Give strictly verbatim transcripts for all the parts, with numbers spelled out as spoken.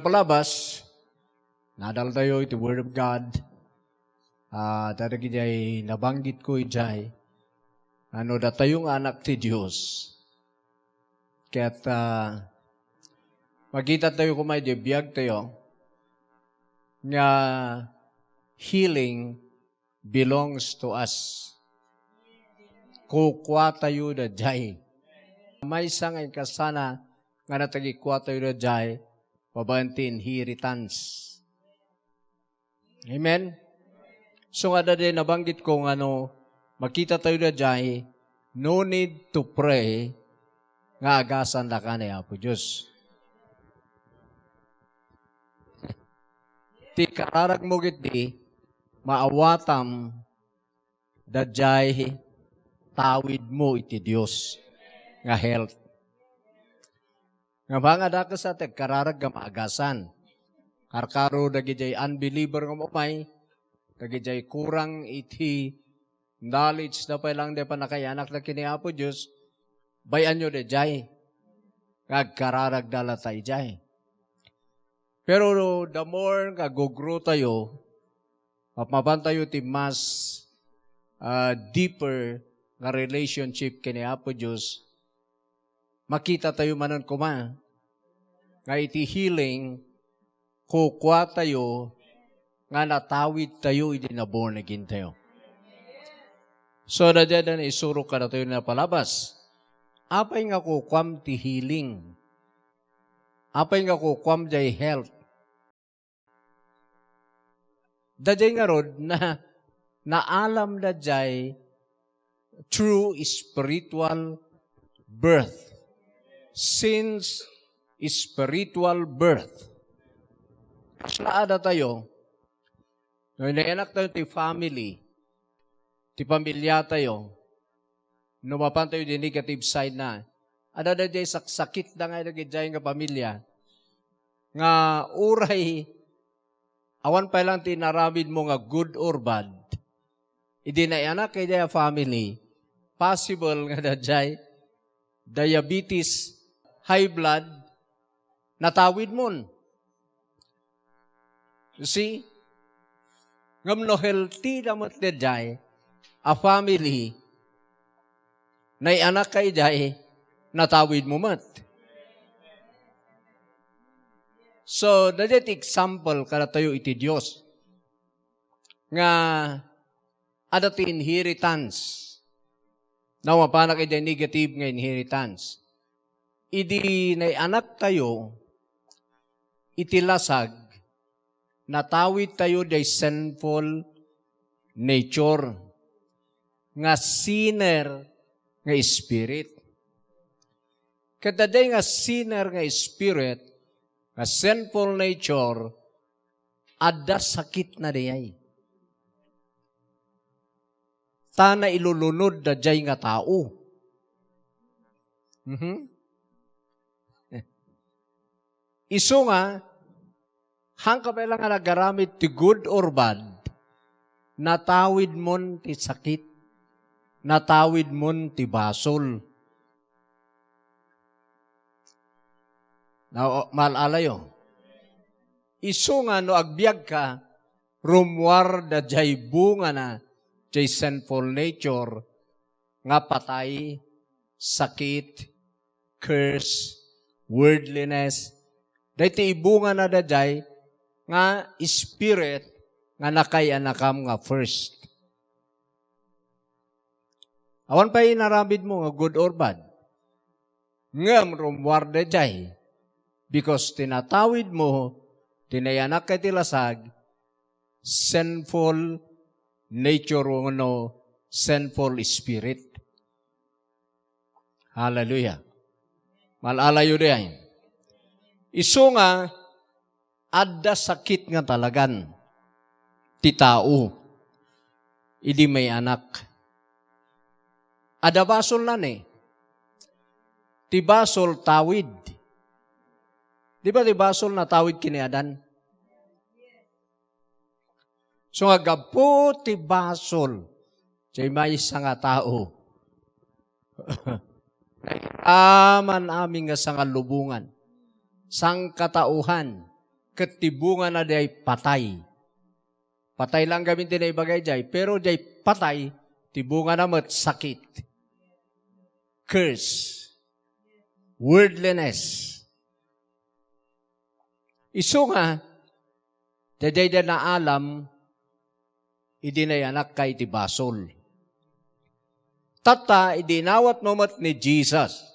Palabas, nadaltayo iti Word of God. Ah, dagiti nabanggitko idiay, ano, datayo nga anak ti Dios. Ket, ah, makitatayo koma iti biagtayo nga healing belongs to us. Kukuatayo daydiay. Maysa nga inkasana nga natagikuatayo daydiay babaen ti inheritance. Amen? So nga daydiay nabanggitko nga no makitatayo daydiay, no need to pray nga agasandaka ni Apo Dios. Ti kararagmo ketdi, maawatam daydiay tawidmo iti Dios nga health. Nga mga dakes a ti agkararag nga maagasan. Karkaro dagidiay unbeliever nga umay, dagidiay kurang iti knowledge da pay lang di pannakaianakda ken ni Apo Dios, bay-anyo daydiay nga agkararagda latta idiay. Pero the more nga gugro tayo, mapmapantayo ti mas, ah, deeper nga relationship ken ni Apo Dios, makitatayo manen koma nga iti healing, kukuatayo nga natawidtayo idi na-born again tayo. So, daydiay naisuro kadatayo nga palabas. Apay nga kukuam ti healing? Apay nga kukuam jay health? Daydiay ngarud na naalamda jay true spiritual birth. Since spiritual birth. Kasla adda tayo, no inayanak tayo ti family, ti pamilya tayo, no mapan tayo di negative side na, adda daydiay saksakit da nga dagiti nga pamilya, nga uray awan pay lang ti inaramidmo nga good or bad, idi naiyanak idiay a family, possible nga daydiay diabetes, high blood, natawidmon. You see? Ngem no healthy da met daydiay a family, naiyanak ka idiay, natawidmo met. So, daydiay ti example kadatayo iti Dios nga adda ti inheritance. Now, mapanak idiay negative nga inheritance. Idi naiyanak tayo, iti lasag, natawid tayo diay sinful nature, nga sinner nga spirit. Ket daydiay nga sinner nga spirit, nga sinful nature, adda sakitna diay. Ta nailulunod daydiay nga tao. Mhm. Isu nga, haan ka pay lang nga nagaramid ti good or bad, natawidmon ti sakit, natawidmon ti basol. Na, mal-alayo. Isu nga no agbiagka, rummuar daydiay bungana, jay sinful nature, nga patay, sakit, curse, worldliness. Daytoy ibungana daydiay nga spirit nga nakayanakam nga first. Awan pay inaramidmo nga good or bad. Ngem rummuar daydiay, because ti natawidmo, ti nayanak iti lasag, sinful nature wenno sinful spirit. Hallelujah. Mal-alayo diay. Isu nga, adda sakit nga talagan ti tao idi mayanak. Adda basolna ne. Ti basol, tawid. Di ba ti basol natawid ken ni Adan? So, nga gapu ti basol, ti maysa nga tao, aman amin nga sangalubongan, sangkatauhan, ket ti bungana diay patay. Patay lang gamin ti naibaga idiay, pero diay patay, ti bungana met sakit. Curse. Worldliness. Isu nga, daydiay da naalam, idi nayanakka iti basol. Tatta, idi inawatmo met ni Jesus,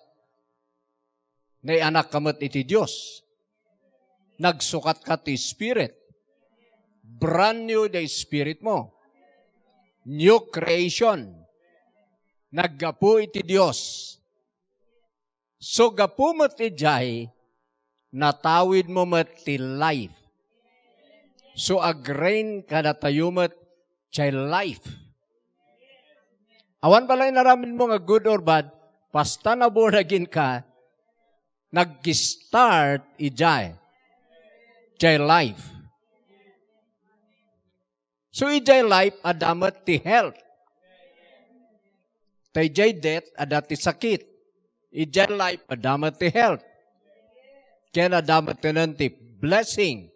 nayanakka met iti Dios. Nagsukatka ti Spirit. Brand new the spirit mo. New creation. Naggapu iti Dios. So, gapu met idiay, natawid mo met ti life. So, agreen kadatayo met ti life. Awan pala inaramid mo nga good or bad, basta na born again ka, nag-start idiay ti life. So, idiay life, adda met ti health. Ta idiay death, adda ti sakit. Idiay life, adda met ti health. Ken adda met ti blessing.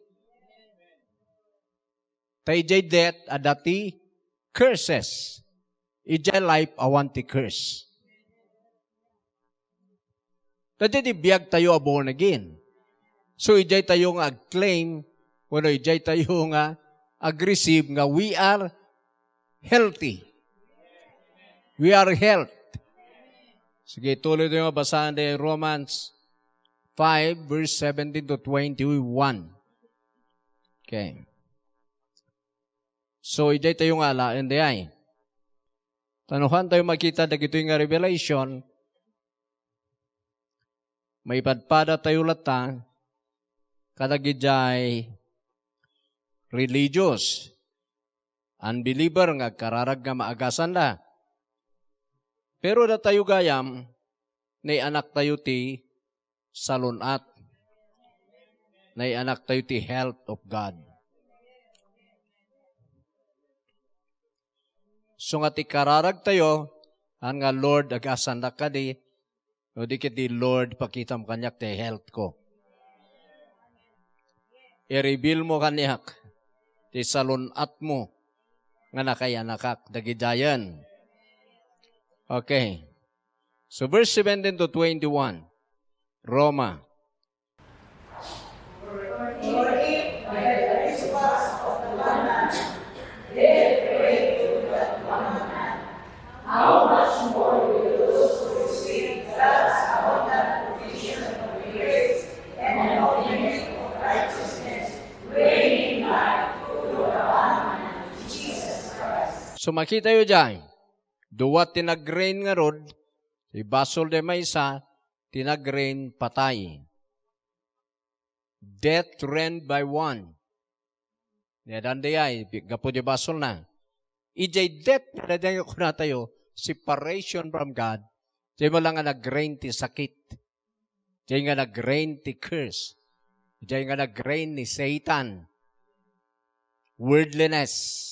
Ta idiay death, adda ti curses. Idiay life, awan ti curse. Ta di biag tayo a born again. So, idiay tayo nga ag-claim, wenno idiay tayo nga ag-receive nga we are healthy. We are health. Sige, tuloy tayo nga basahan di Romans five, verse seventeen to twenty-one. Okay. So, idiay tayo nga alaen di ay. Tanuhan tayo makita dagitoy nga revelation, maipadpada tayo latta kadagidiay religious, unbeliever nga agkararag nga maagasanda. Pero datayo gayam, nayanak tayo ti salun-at. Nayanak tayo ti health of God. So nga ti kararag tayo, an nga, "Lord, agasandak kadi," no di ket di, "Lord, pakitam kaniak ti health ko." I-reveal mo kaniak ti salun-at mo nga nakayanakak dagidiayen. Okay. So, verse seventeen to twenty-one, Roma. So, makitayo diay, dua ti nag-reign ngarud, ti basol diay maysa, ti nag-reign patay. Death reigned by one. Ni Adan diay, gapu di basolna. Idiay death, nga daydiay nga kunatayo, separation from God, diay mo lang nga nag-reign ti sakit. Diay nga nag-reign ti curse. Diay nga nag-reign ni Satan. Worldliness.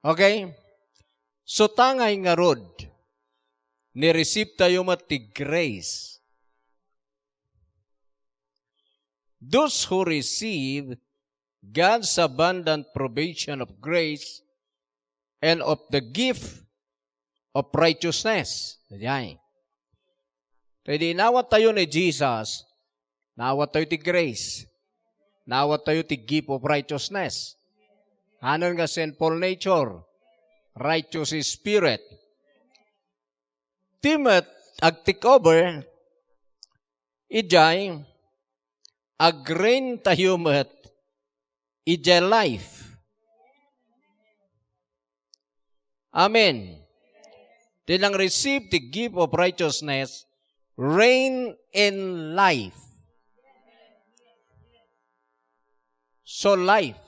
Okay? So, tangay ngarud, ni-receive tayo met ti grace. Those who receive God's abundant provision of grace and of the gift of righteousness. Diay. Kaya di inawat tayo ni Jesus, naawat tayo ti grace. Naawat tayo ti gift of righteousness. Hanan nga sinful nature, righteous spirit. Ti met, ag-take over, idiay, ag-reign tayo met, idiay life. Amen. Ti nang-receive ti gift of righteousness, reign in life. So life.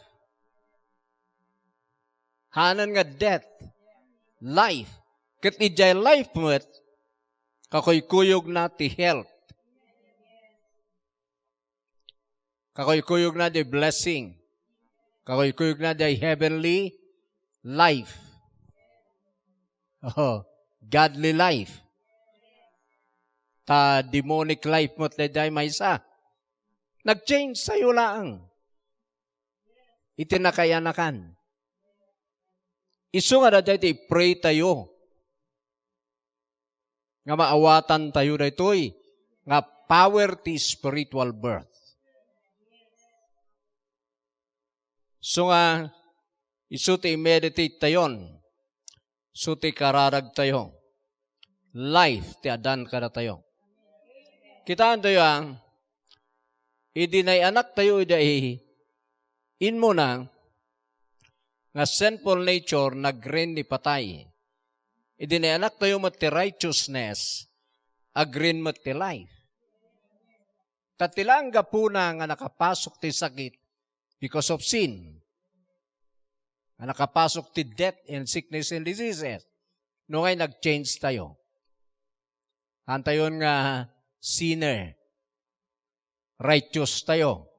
Hanan nga death. Life. Ket idiay life met, kakuykuyogna ti health. Kakuykuyogna di blessing. Kakuykuyogna di heavenly life. Oh, godly life. Ta demonic life met daydiay maysa. Nag-change tayo laeng iti nakayanakan. Isu nga dayta iti pray tayo nga maawatan tayo daytoy nga power ti spiritual birth. So nga, isu ti i-meditate tayon, isu ti kararag tayo, life ti adan kadatayo. Kitaan tayo, ah, idi nayanak tayo, idi ay inmuna, nga sinful nature, nagrin ni patay. Idi nayanak tayo met ti righteousness, agrin met ti life. Ta ti laeng gapuna nga nakapasok ti sakit because of sin. Nga nakapasok ti death and sickness and diseases. No ngay nag-change tayo. Antayon nga sinner. Righteous tayo.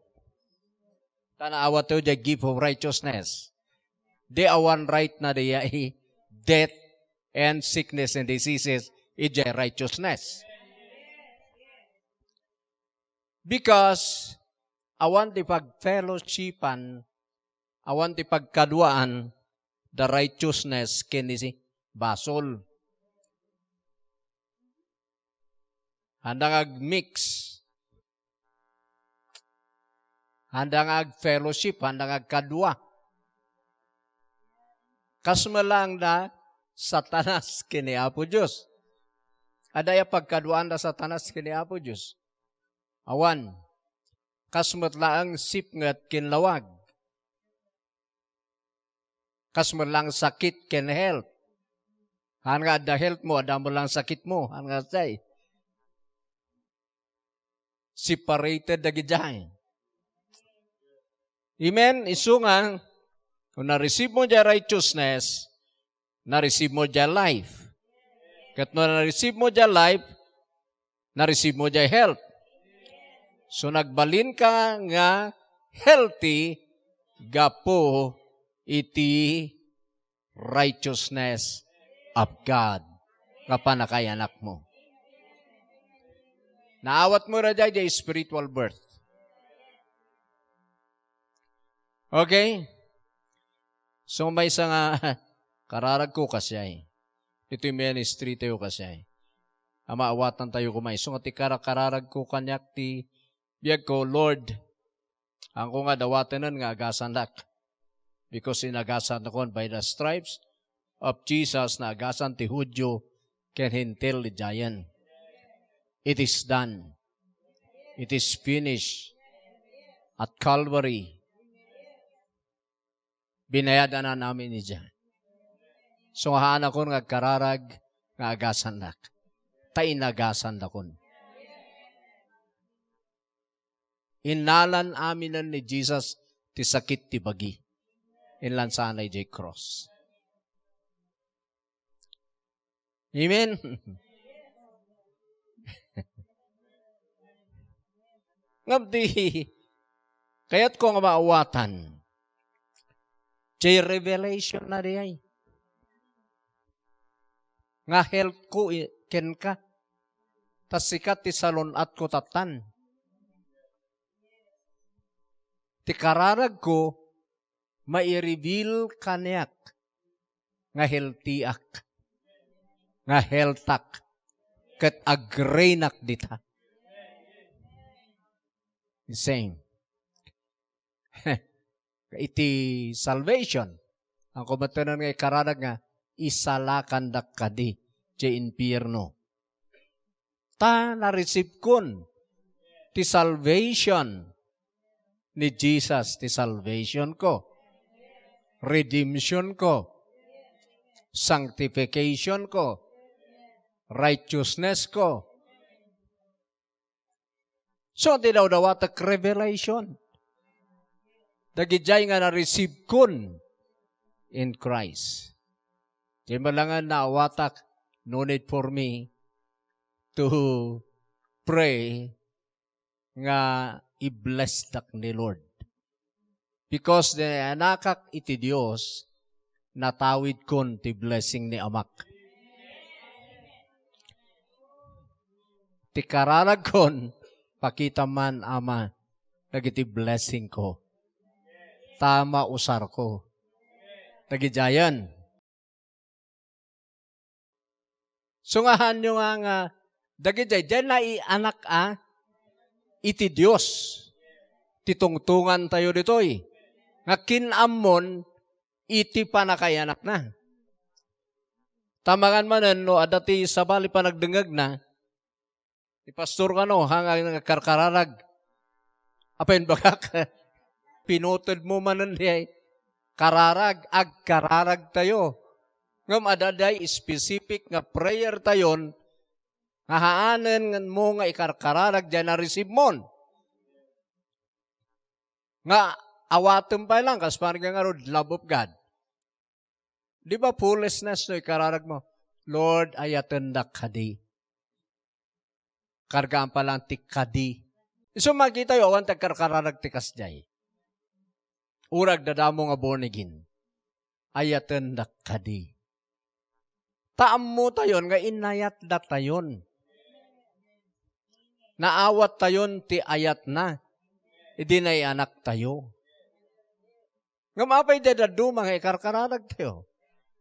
Ta naawat tayo the gift of righteousness. Di awan right na di ay death and sickness and diseases, ijay righteousness. Because awan ti pagfellowshipan, awan ti pagkaduaan, the righteousness ken ni basol. Handa nga agmix. Handa nga agfellowship, handa nga agkadua. Kas met laeng da Satanas ken ni Apo Dios. Adda aya pagkaduaan da Satanas ken ni Apo Dios? Awan. Kas met laeng sipnget ken lawag. Kas met laeng sakit ken health. Haan nga adda health mo, adda met laeng sakit mo. Haan nga say. Separated dagidiay. Amen? Isu nga, kung na-receive mo diay righteousness, na-receive mo diay life. Ket no na-receive mo diay life, na-receive mo diay health. So, nagbalinka nga healthy gapu iti righteousness of God nga pannakayanak mo. Naawat mo ra diay, diay spiritual birth. Okay? So, maysa nga kararag ko kasiay. Iti ministry tayo kasiay. A maawatan tayo koma. Isu nga ti karakararag ko kaniak ti biag ko, Lord, haanko nga dawatenen nga agasannak. Because inagasan nakon by the stripes of Jesus, naagasan ti Judio ken Hentil idiayen. It is done. It is finished. At Calvary, binayadan amin idiay. So, haanakon nga agkararag nga agasannak. Ta inagasannakon. Innalan aminen ni Jesus ti sakit ti bagi. Inlansana idiay cross. Amen. Ngem ti kayatko nga maawatan, diay revelation na diay. Nga health ko i-, kenka. Ta sika ti salun-atko tattan. Ti kararagko, maireveal kaniak nga healthyak, nga healthak, ket agreenak dita. Same. Iti salvation, ang kumatanan nga ikararag nga, isalakandak kadi ti impierno. Ta na-receive kon ti salvation ni Jesus, ti salvation ko, redemption ko, sanctification ko, righteousness ko. So, ti dawdawatek revelation. Dagidiay nga na-receive kon in Christ. Diay malangan naawatak, no need for me to pray nga i-bless dak ni Lord. Because nayanakak iti Dios, natawidkon ti blessing ni Amak. Ti kararagkon, pakita man, Ama, dagiti blessingko. Ta mausarko. Dagidiayen. Sungahanyo nga, nga, dagidiay, diay naianak a iti Dios. Ti tungtungantayo ditoy. Nga kin-ammon iti pannakaianakna. Tamangan manen no adda ti sabali panagdengngegna, ti pastor kano, ha, nga nagkarkararag. Apay imbagak? Pinutod mo manen diay kararag, agkararag tayo. Ngem adda diay specific nga prayer tayon, nga haanen mo nga ikarkararag diay na-receive mon. Nga awatem pay lang, kas parang nga ngarud, love of God. Di ba foolishness no ikararag mo, "Lord, ayatendak kadi." Kargaan pa lang ti kadi. Isu makitayo, awan ti agkarkararag ti kasdiay. Uray agdadamo nga born again. Ayatendak kadi. Ta ammotayon nga inayatdatayon. Naawattayon ti ayatna. Idi naianaktayo. Ngem apay diay dadduma nga ikarkararagtayo?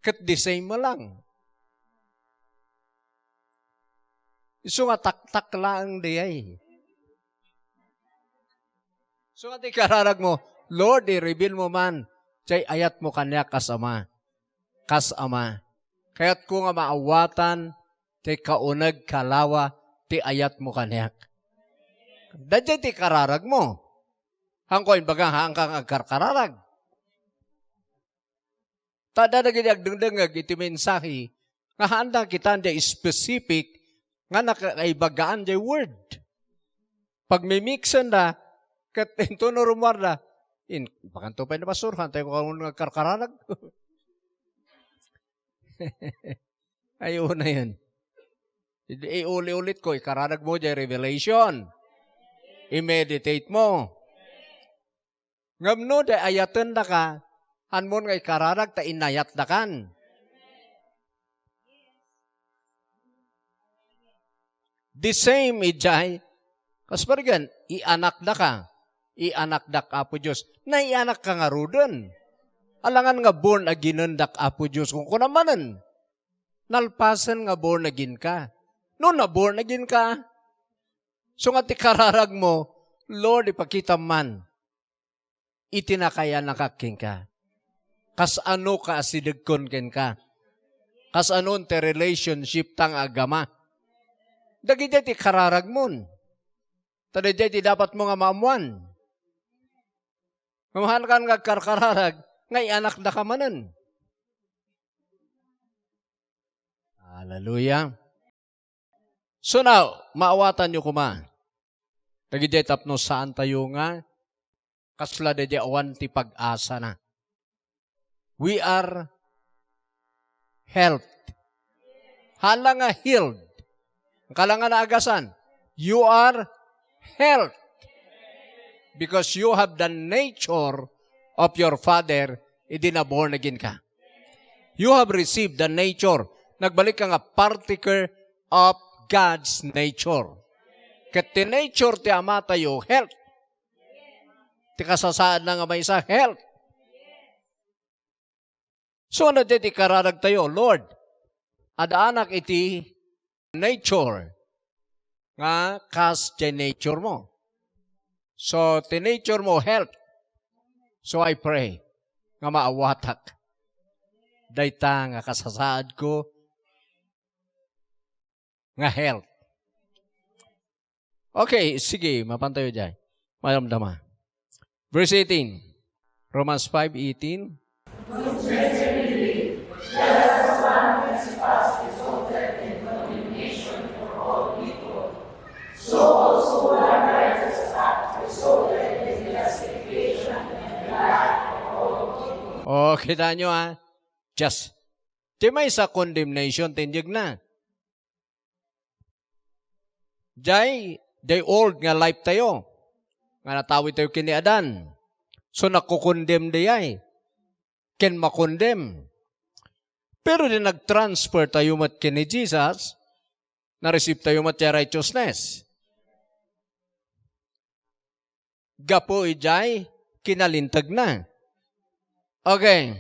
Ket the same lang. Isu nga taktak laeng diay. Isu nga ti kararag mo, "Lord, i-reveal mo man, diay ayat mo kaniak kas ama. Kas ama. Kayatko nga maawatan, diay kauneg kalawa, ti ayat mo kaniak." Daydiay ti kararag mo. Haanko imbaga, haanka nga agkarkararag. Ta adda dagiti agdengdengngeg iti mensahe nga haanda kitaan diay specific nga nakaibagaan diay word. Pagmimixen da, ket intono rummuarda, in, bakanto pay ni Pastor, haantayo nga agkarkararag. Ay, una yan. Idi iuli-ulit ko, ikararag mo diay revelation. I-meditate mo. Ngem no diay ayatendaka, haanmon nga ikararag ta inayatdakan. The same, idiay, kas parigan, ianakdaka, ianakdak Apo Dios. Naianakka ngaruden. Alangan nga born again-endak Apo Dios, kunkuna manen. Nalpasen nga born again ka. No na born again ka, so nga ti kararag mo, "Lord, ipakitam man iti nakaianakak kenka. Kas ano ka asidegkon kenka? Kas ano ti relationship ta nga agama?" Dagiti ti kararagmon. Ta daydiay ti dapat mo nga maammuan. Ngem haanka nga agkarkararag, nga ianakdaka manen. Hallelujah. So now, maawatanyo koma. Dagiti tapno saantayo nga kasla daydi awan ti pag-asana. We are health. Hala nga healed. Kala nga naagasan. You are health. Because you have the nature of your father, idi na born again ka. You have received the nature. Nagbalik ka nga partaker of God's nature. Ket ti nature ti amatayo, health. Ti kasasaadna nga maysa, health. So, ano ti kararagtayo? Lord, addaanak iti nature nga kas ti nature mo. So, ti nature mo, health. So, I pray nga maawatak dayta nga kasasaadko nga health. Okay, sige, mapantayo diay. Madamdama. Verse eighteen. Romans five eighteen. O, kita nyo, ha? Just. Ti maysa condemnation ti injegna. Diay, diay old nga life tayo. Nga natawid tayo ken ni Adan. So, nakukondem diay. Ken makondem. Pero di nag-transfer tayo met ken ni Jesus, na-receive tayo met ti righteousness. gapu idiay kinalintegna. Okay.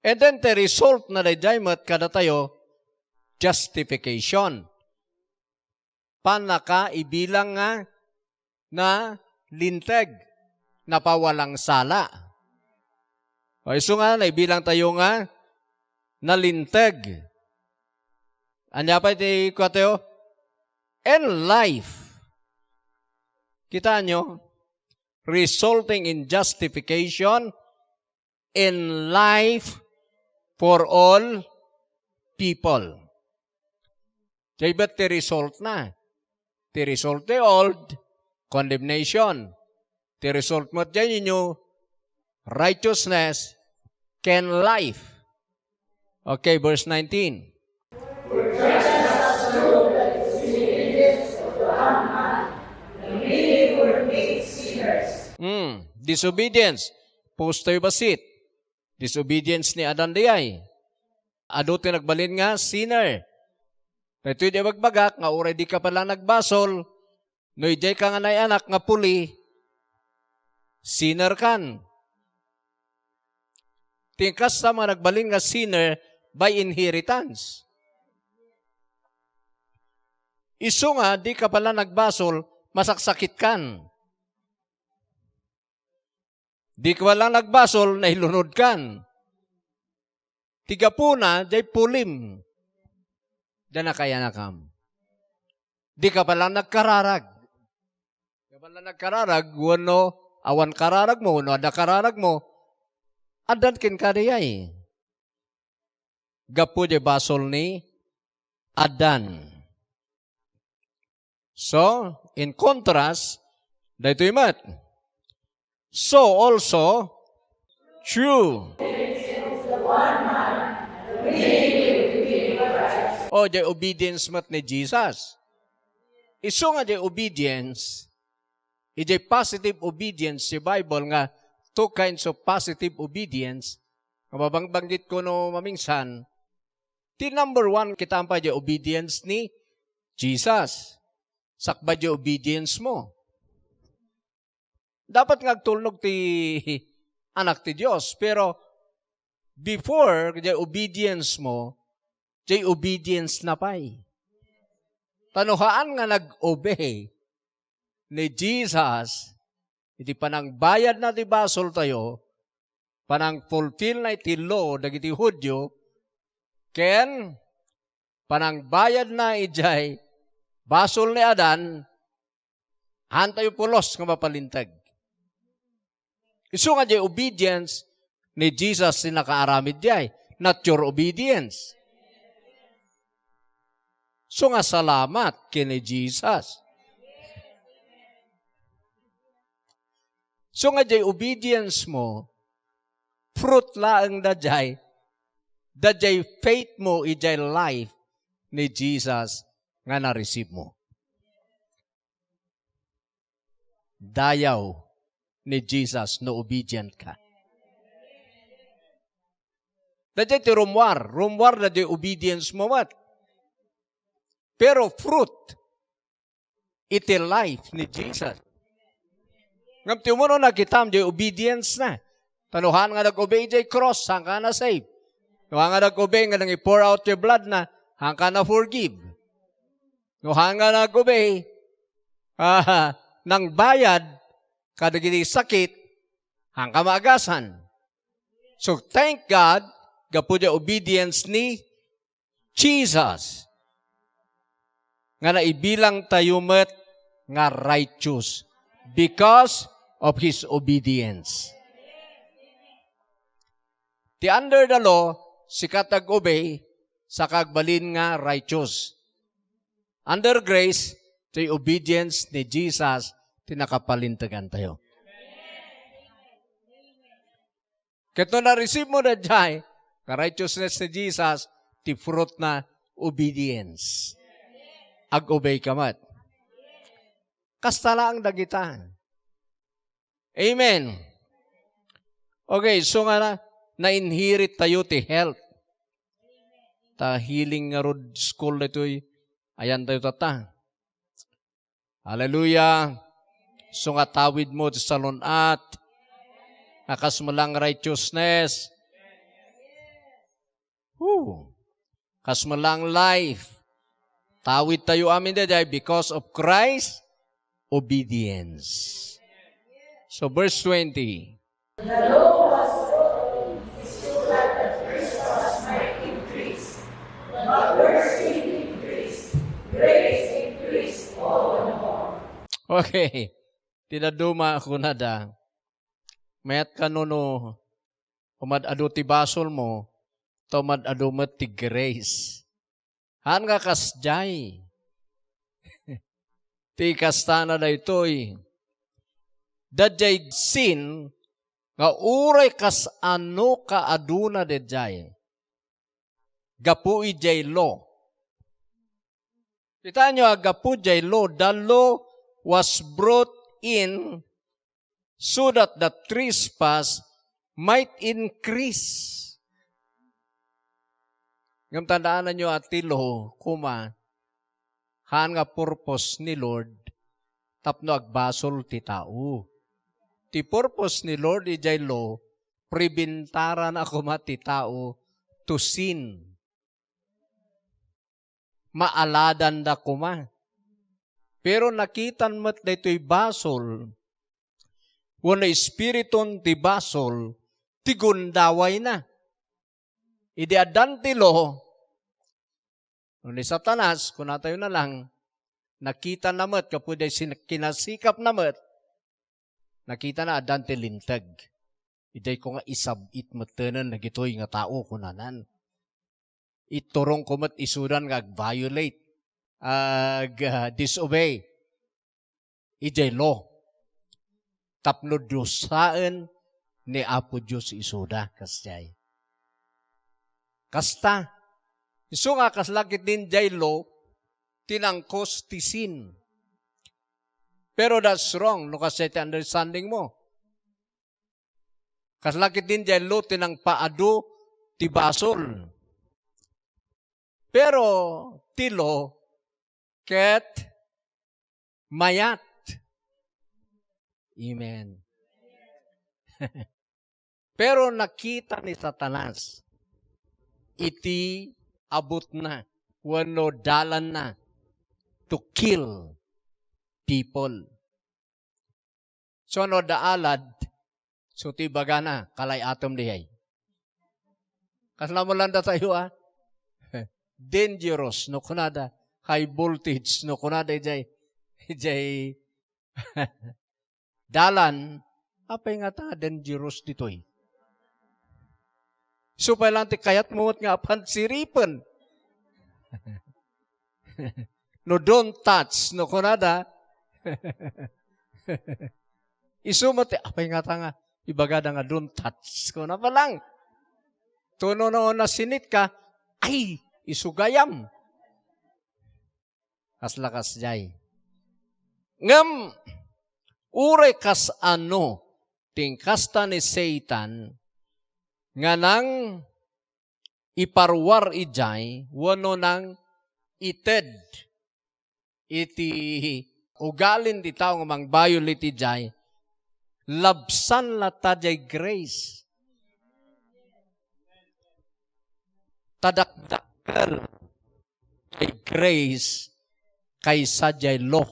And then, the result na daydiay met kadatayo, justification. Pannakaibilang nga nalinteg, napawalang sala. O, isu nga, naibilang tayo nga nalinteg. Ania pay ti kua tayo? And life. Kita nyo? Resulting in justification and life for all people. Diay met ti result na. Ti result ti old, condemnation. Ti result met diay new, righteousness, ken life. Okay, verse nineteen. Hmm, disobedience. Pustayo bassit. Disobedience ni Adan diay. Adu ti nagbalin nga sinner. Daytoy diay bagbagak nga uray dika pay la nagbasol, no idiay ka nga nay-anak nga puli, sinner kan. Ti kasta nga nagbalin nga sinner by inheritance. Isu nga dika pay la nagbasol, masaksakit kan. Dika pay la nagbasol, nailunod kan. Ti gapuna, diay pulim. Diay nakayanakam. Dika pay la nagkararag. Dika pay la nagkararag, wenno awan kararagmo, wenno adda kararagmo. Addan kenka diay. Gapu diay basol ni Adan. So, in contrast, daytoy met. So also, true. O, diay obedience met ni Jesus. Isu nga diay obedience, idiay positive obedience ti Bible nga two kinds of positive obedience, nga mabangbanggit ko no mamingsan, ti number one, kitaem pay diay obedience ni Jesus. Sakbay diay obedience mo. Dapat nga agtulnog ti Anak ti Dios, pero before diay obedience mo, diay obedience na pay. Ta no haan nga nag-obey ni Jesus iti panangbayadna ti basoltayo, panangfulfillna iti law dagiti Judio, ken panangbayadna idiay basol ni Adan, haantayo pulos nga mapalinteg. Isu nga diay obedience ni Jesus ti nakaaramid diay, not your obedience. So nga salamat ken ni Jesus. So nga diay obedience mo, fruit laeng daydiay, daydiay faith mo idiay life ni Jesus nga na-receive mo. Dayaw ni Jesus no obedient ka. Daydiay ti rummuar, rummuar daydiay obedience mo met. Pero fruit, iti life ni Jesus. Ngem ti umuna, kitaem diay obedience na. Ta no haan nga nag-obey idiay cross, haanka na-save. No haan nga nag-obey nga nang i-pour out ti blood na, haanka na-forgive. No haan nga nag-obey, ah, nangbayad kadagiti sakit, haanka maagasan. So, thank God, gapu diay obedience ni Jesus, nga naibilang tayo met nga righteous because of his obedience. Ti under the law, sika ti ag-obey, saka agbalin nga righteous. Under grace, ti obedience ni Jesus ti nakapalintegan tayo. Ket no na-receive mo daydiay nga righteousness ni Jesus, ti fruit na obedience. Ag-obey ka met. Kasta laeng dagita. Amen. Okay, so nga na, na-inherit tayo ti health. Ta healing nga rod school daytoy, ayan tayo tatta. Hallelujah. So nga tawid mo ti salun-at. Nga kas melang righteousness. Woo. Kas melang life. Tawid tayo amin daydiay because of Christ obedience. So verse twenty. The law was brought in so that the trespass might increase. But where sin increased, grace increased all the more. Okay. Ti dadduma, kunada, mayat kano no umad-adu ti basolmo, ta umad-adu met ti grace. Haan nga kasdiay. Ti kastana daytoy. Daydiay sin nga uray kas ano kaaduna daydiay. Gapu idiay law. Kitaenyo a gapu idiay law, the law was brought in so that the trespass might increase. Ngem tandaananyo a ti law, koma, haan nga purpose ni Lord tapno agbasol ti tao. Ti purpose ni Lord idiay law, pribentaran a koma ti tao to sin. Maaladanda koma. Pero nakitan met daytoy basol, wenno espiriton ti basol, ti gundawayna. Idi addan ti law, no ni Satanas, kunatayo na lang, nakitana met, gapu idiay sin-, kinasikapna met, nakitana addan ti linteg. Idiay ko nga isab-it mettenen dagitoy nga tao, kunanan. Iturong ko met isudan nga ag-violate, ag, ah, disobey idiay law. Tapno dusaen ni Apo Dios isuda, kasdiay. Kasta, isu nga kasla ketdin diay law, ti nangkos ti sin. Pero that's wrong, no kasdiay ti understanding mo. Kasla ketdin diay law ti nangpaadu ti basol. Pero ti law ket mayat. Amen. Pero nakita ni Satanas iti abutna wenno dalanna to kill people. So, no adda alad, so ti ibagana, kalay-atem diay. Kasla mo lang datayo, ah? Dangerous, no kunada. High voltage, no kunada, ijay, ijay dalan, apay nga ta dangerous ditoy? Supay lang ti kayat mo met nga apan siripen. No, "Don't touch," no kunada. Isu met ti, apay nga ta nga, ibagada nga, "Don't touch," kuna pa lang. Tuno no nasinit ka, ay, isu gayam. Kasla kasdiay. Ngem, uray kas ano, ti inkasta ni Satan, nga nang iparuar idiay, wenno nang ited iti ugalin ti tao nga mangbayo iti jay, labsan latta jay grace. Ta dakdakkel jay grace kaysa jay law.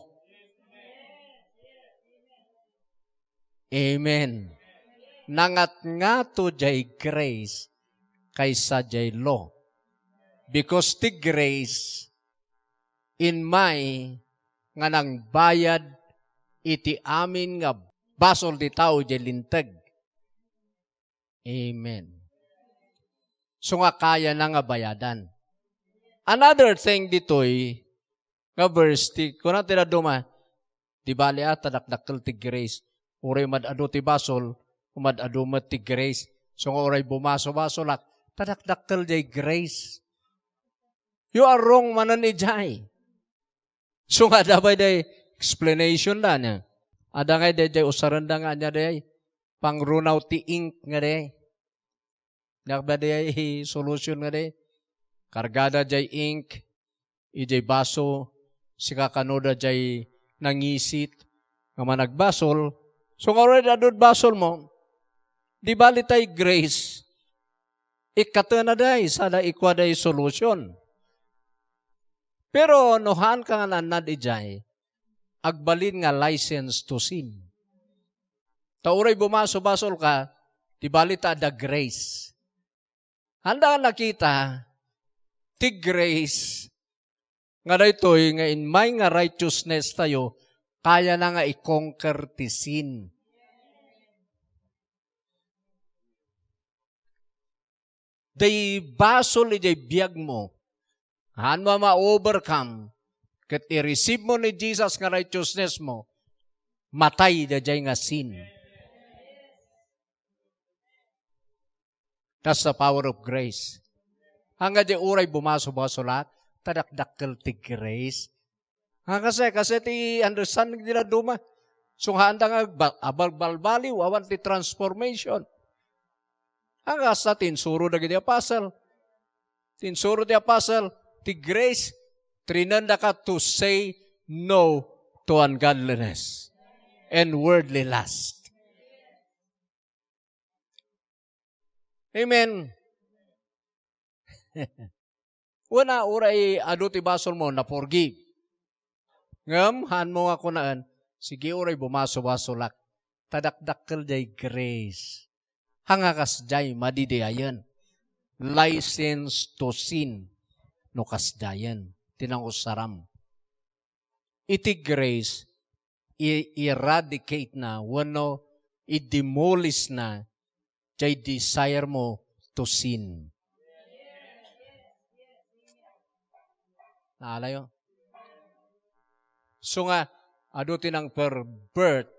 Amen. Nangatngato jay grace kaysa jay law. Because ti grace, immay nga nangbayad iti amin nga basol ti tao jay linteg. Amen. So nga kayana nga bayadan. Another thing ditoy, nga verse, ti, kuna ti dadduma, di bali a, ta dakdakkel ti grace. Uray umad-adu ti basol, umad-adu met ti grace. So nga uray bumaso-basolak, ta dakdakkel jay grace. You are wrong manen ijay. So nga, adda pay day explanation da niya. Adda ngay day, day usarenda nga anya day, pangrunaw ti ink nga day. Nya ba day solution nga day? Kargada jay ink, ijay baso, sika kano da jay nangisit, nga managbasol. So nga already adu ti basolmo, di bali tay grace, ikkatena day, sada ikua day solution. Pero no haanka nga naannad idiay, agbalin nga license to sin. Ta uray bumaso-basolka, di bali ta adda grace. Haanda nga nakita ti grace nga daytoy nga immay nga righteousness tayo, kayana nga i-conquer ti sin. Day basol idiay biagmo, haanmo a ma-overcome, ket i-receive mo ni Jesus nga righteousness mo, matay daydiay nga sin. That's the power of grace. Haan nga di uray bumaso-basolak, ta dakdakkel ti grace. Haan nga kasi, kasi ti understanding ti dadduma. So, haanda nga agba-, abalbalbaliw, awan ti transformation. Haan nga kasta ti insuro dagiti apostle. Ti insuro ti apostle, ti grace, trainendaka to say no to ungodliness and worldly lust. Amen. Wen a, uray adu ti basolmo, na-forgive. Ngem, haanmo nga kunaen, sige, uray bumaso-basolak. Ta dakdakkel diay grace. Haan nga kasdiay, madidiayen. License to sin, no kasdiayen. Ti nangusaram. Iti grace, i-, eradicate na, wenno i-demolish na, jay desire mo to sin. Naalayo? So nga, adu ti nangpervert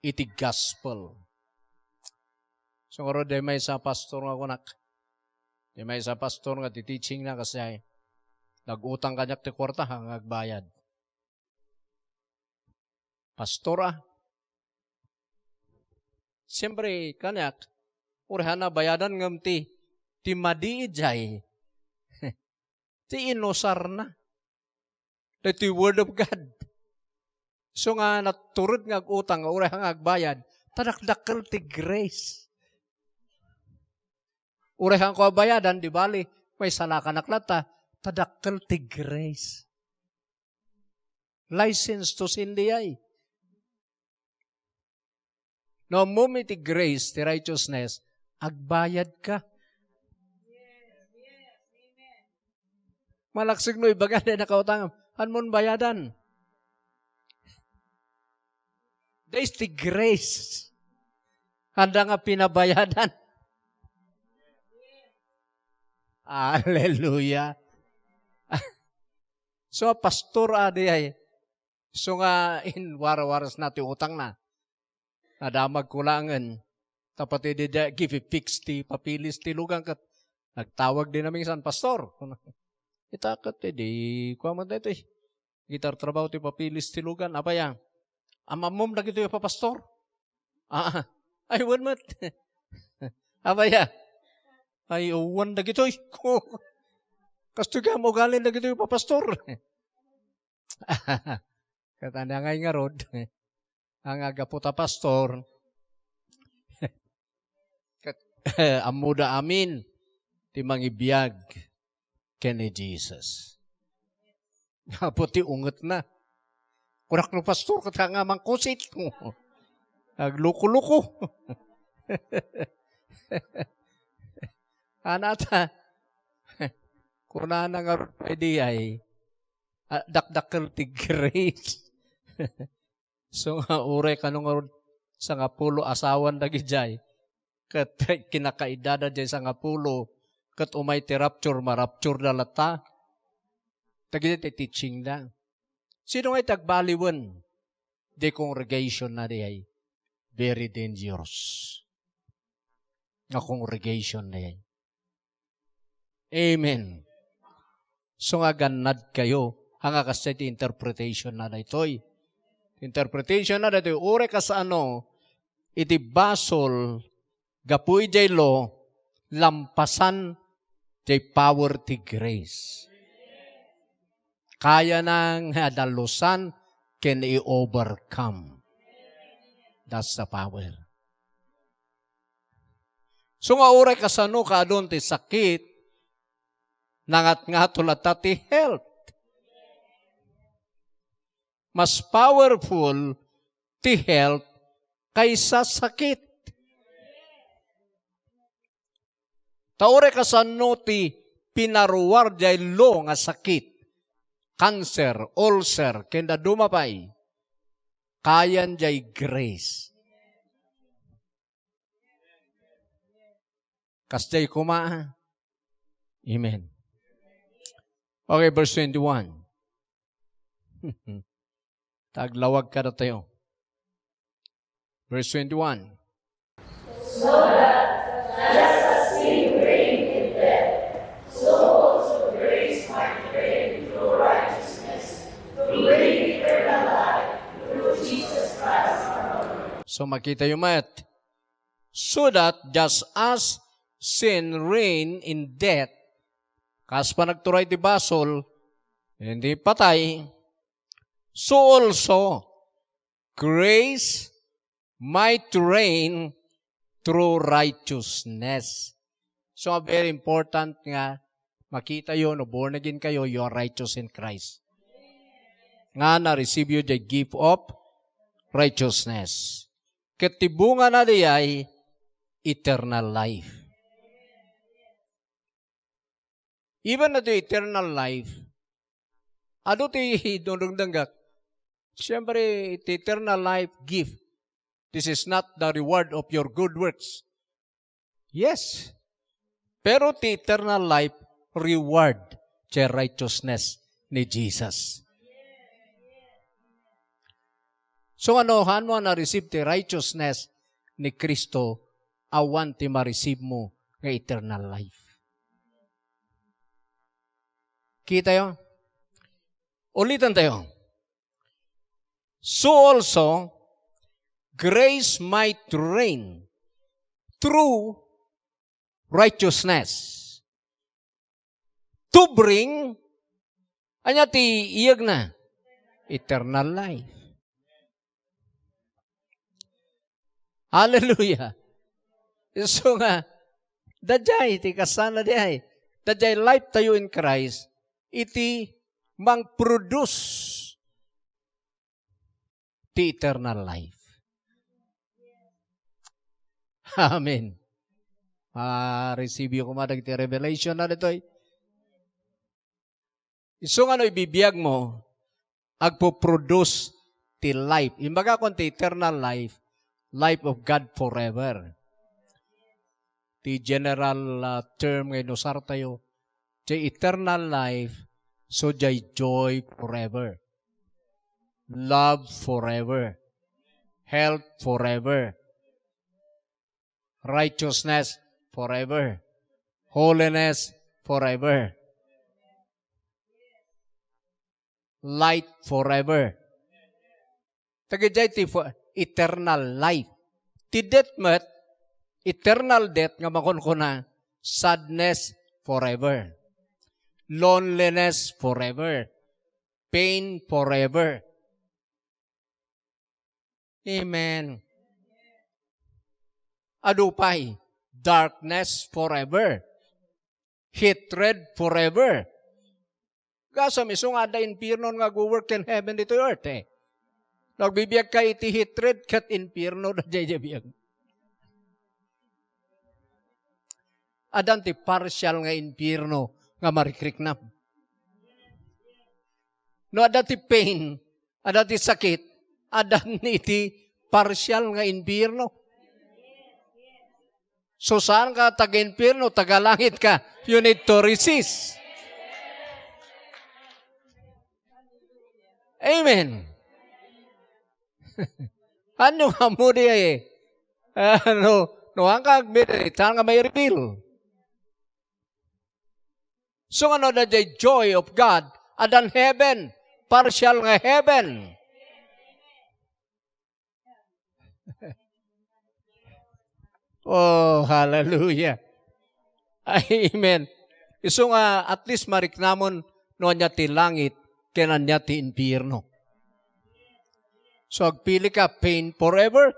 iti gospel. So nga, diay maysa a pastor nga kunak. Diay maysa a pastor nga ti teaching na kasi ay, nag-utang kaniak ti kuarta, haan nga agbayad. Pastor, a. Siyempre, kaniak, uray haan a bayadan ngem ti, ti madi idiay, ti inusarna. Daytoy Word of God. So nga, naturod nga ag-utang, nga uray haan nga agbayad, ta dakdakkel ti grace. Uray haanko a bayadan, di bali, maisalakan latta, ta dakkel ti grace. License to sin diay. No ammom iti grace, ti righteousness, agbayadka. Malaksid no ibaga diay nakautangam, haanmon bayadan. There is the grace. Haanda nga pinabayadan. Hallelujah. So, pastor, a, diay. So nga, in, warwaras na ti utang na. Nadamag ko laengen. Tapno diay, gifi-fix ti papeles ti lugan ket nagtawag diay amin san, "Pastor." Ita ket, "Di, kua met daytoy. Itartrabaho ti papeles ti lugan." "Apay a? Am-ammom dagitoy a papastor?" "Ah, ay, wen met." "Apay a?" "Ay, wen dagitoy." "Kastoy kayat ugalin dagitoy a papastor?" Ket ania ngay ngarud? Nga gapu ta pastor, ket ammoda amin ti mangibiag ken ni Jesus. Gapu ti ungetna. Kunak no pastor, ket nga mangkusit. Agloko-loko. Anata, kunana nga pwede ay, ah, dakdakkel ti grace. So nga, uray kano ngarud sangapulo asawan dagidiay, ket kinakaedada diay sangapulo, ket umay ti rapture, maraptureda latta. Dagiti ti teachingda. Sino nga iti agbaliwen? Di congregation na diay. Very dangerous. Nga congregation na yan. Amen. So nga gannad kayo, haan nga kasdiay ti interpretation na daytoy. Interpretation na daytoy, uray kasano, iti basol, gapu idiay law, lampasan diay power ti grace. Kayana nga dalusan ken i-overcome. That's the power. So nga uray kasano kaadun ti sakit, nangatngato latta ti health. Mas powerful ti health kaysa sakit. Ta uray kasano ti pinaruar jay lo nga sakit, cancer, ulcer, ken dadduma pay, kayan jay grace. Kasjay koma. Amen. Okay, verse twenty-one. Taglawag kadatayo. Verse twenty-one. So, makitayo met. So that just as sin reign in death, kas panagturay ti basol, iti patay, so also grace might reign through righteousness. So, very important nga makitayo, no born again kayo, you are righteous in Christ. Nga na-receive you the gift of righteousness. Ket ti bunga na diay eternal life. Even na ti eternal life, adu ti dungnungnga. Siyempre, ti eternal life gift. This is not the reward of your good works. Yes. Pero ti eternal life reward ti righteousness ni Jesus. So, ano, ano a na-receive ti righteousness ni Cristo, awan ti ma-receive mo nga eternal life. Kitayo? Ulitan tayo. So also, grace might reign through righteousness to bring, ania ti iyegna? Eternal life. Hallelujah. So nga, daydiay ti kasana diay. Daydiay life tayo in Christ, iti mang-produce ti eternal life. Amen. Ma-receive yo koma dagiti revelation na ditoy. Isu nga no ibibiag mo, agpo-produce ti life. Imbagakon ti eternal life, life of God forever. Ti general, ah, term nga inusar tayo, ti eternal life, so jay joy forever, love forever, health forever, righteousness forever, holiness forever, light forever. Dagiti ti fo-, eternal life. Ti death met, eternal death nga makunkuna, sadness forever. Loneliness forever. Pain forever. Amen. Adu pay, darkness forever. Hatred forever. Gasam isu nga adda infierno nga agwo-work ken heaven ditoy earth, eh. No agbibiag ka iti hatred ket infierno, daydiay biag. Addan ti partial nga infierno nga marikriknam. No adda ti pain, adda ti sakit, addan iti partial nga infierno. So, saan ka taga-infierno, taga-langit ka, you need to resist. Amen. Ano nga mo di ay? Ano, no, ang kagmit, saan nga may reveal? So, ano na the joy of God? Addan heaven, partial nga heaven. Oh, hallelujah. Amen. Isu nga at least mariknamon no ania ti langit ken ania ti infierno. So agpili ka, pain forever,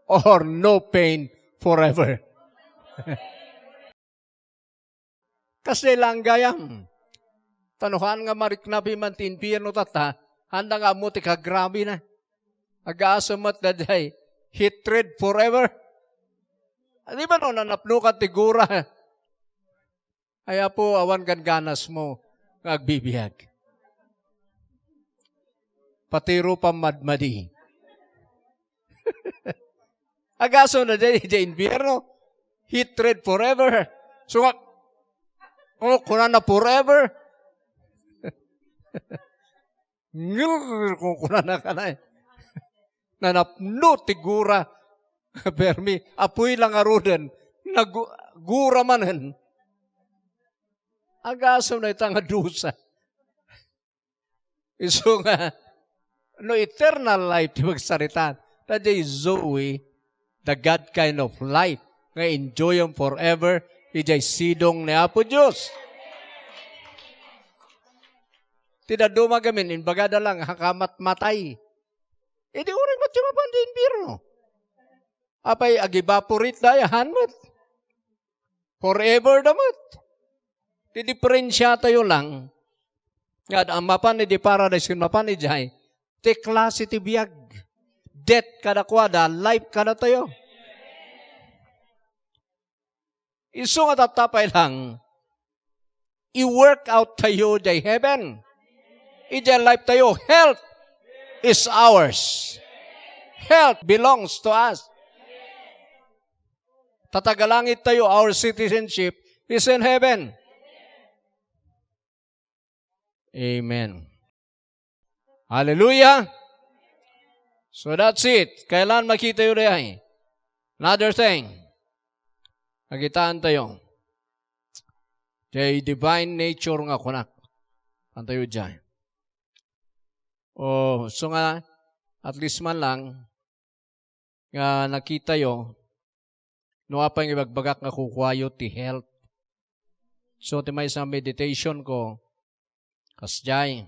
or no pain forever. Kasdi lang gayam. Ta no haan nga mariknabi man ti infierno tatta, haanda nga ammo ti kagrabina. Agasem met daydiay hatred forever. Di ba no, nanapnokan ti gura? Ay, Apo, awan gangganasmo nga agbibiag. Pati rupam madmadi. Agasem daydiay, daydiay infierno. Hatred forever. So nga, oh, kunana forever. Ngir, kunkunana kanay. Nanapno ti gura. Permi, apoy la ngaruden. Nagu-, gura manen. Agasem dayta nga dusa. Isu nga, no eternal life ti magsarita, daydiay Zoe, the God kind of life, nga enjoyem forever, idiay sidong ni Apo Dios. Ti dadduma gamin, imbagada lang, hakamatmatay. Idi uray met ti mapan di infierno. Apay, ag-evaporate da, ayan met. Forever da met. Ti diferensiatayo lang, nga ad-, ang mapan idi paradise ken mapan idiay, ti klase ti biag. Death kadakuada, life kadatayo. Isu nga tattapay lang, i-work out tayo jay heaven. Idiay life tayo, health is ours. Health belongs to us. Tatagalangit tayo, our citizenship is in heaven. Amen. Hallelujah. So that's it. Kailan makita yu diay? Another thing. Nakitaan tayo. Jay divine nature nga kunak. Antayo jay. O, so nga, at least man lang, nga nakitayo, no apay nga ibagbagak nga kukuayo ti health. So, ti maysa nga meditation ko, kasjay,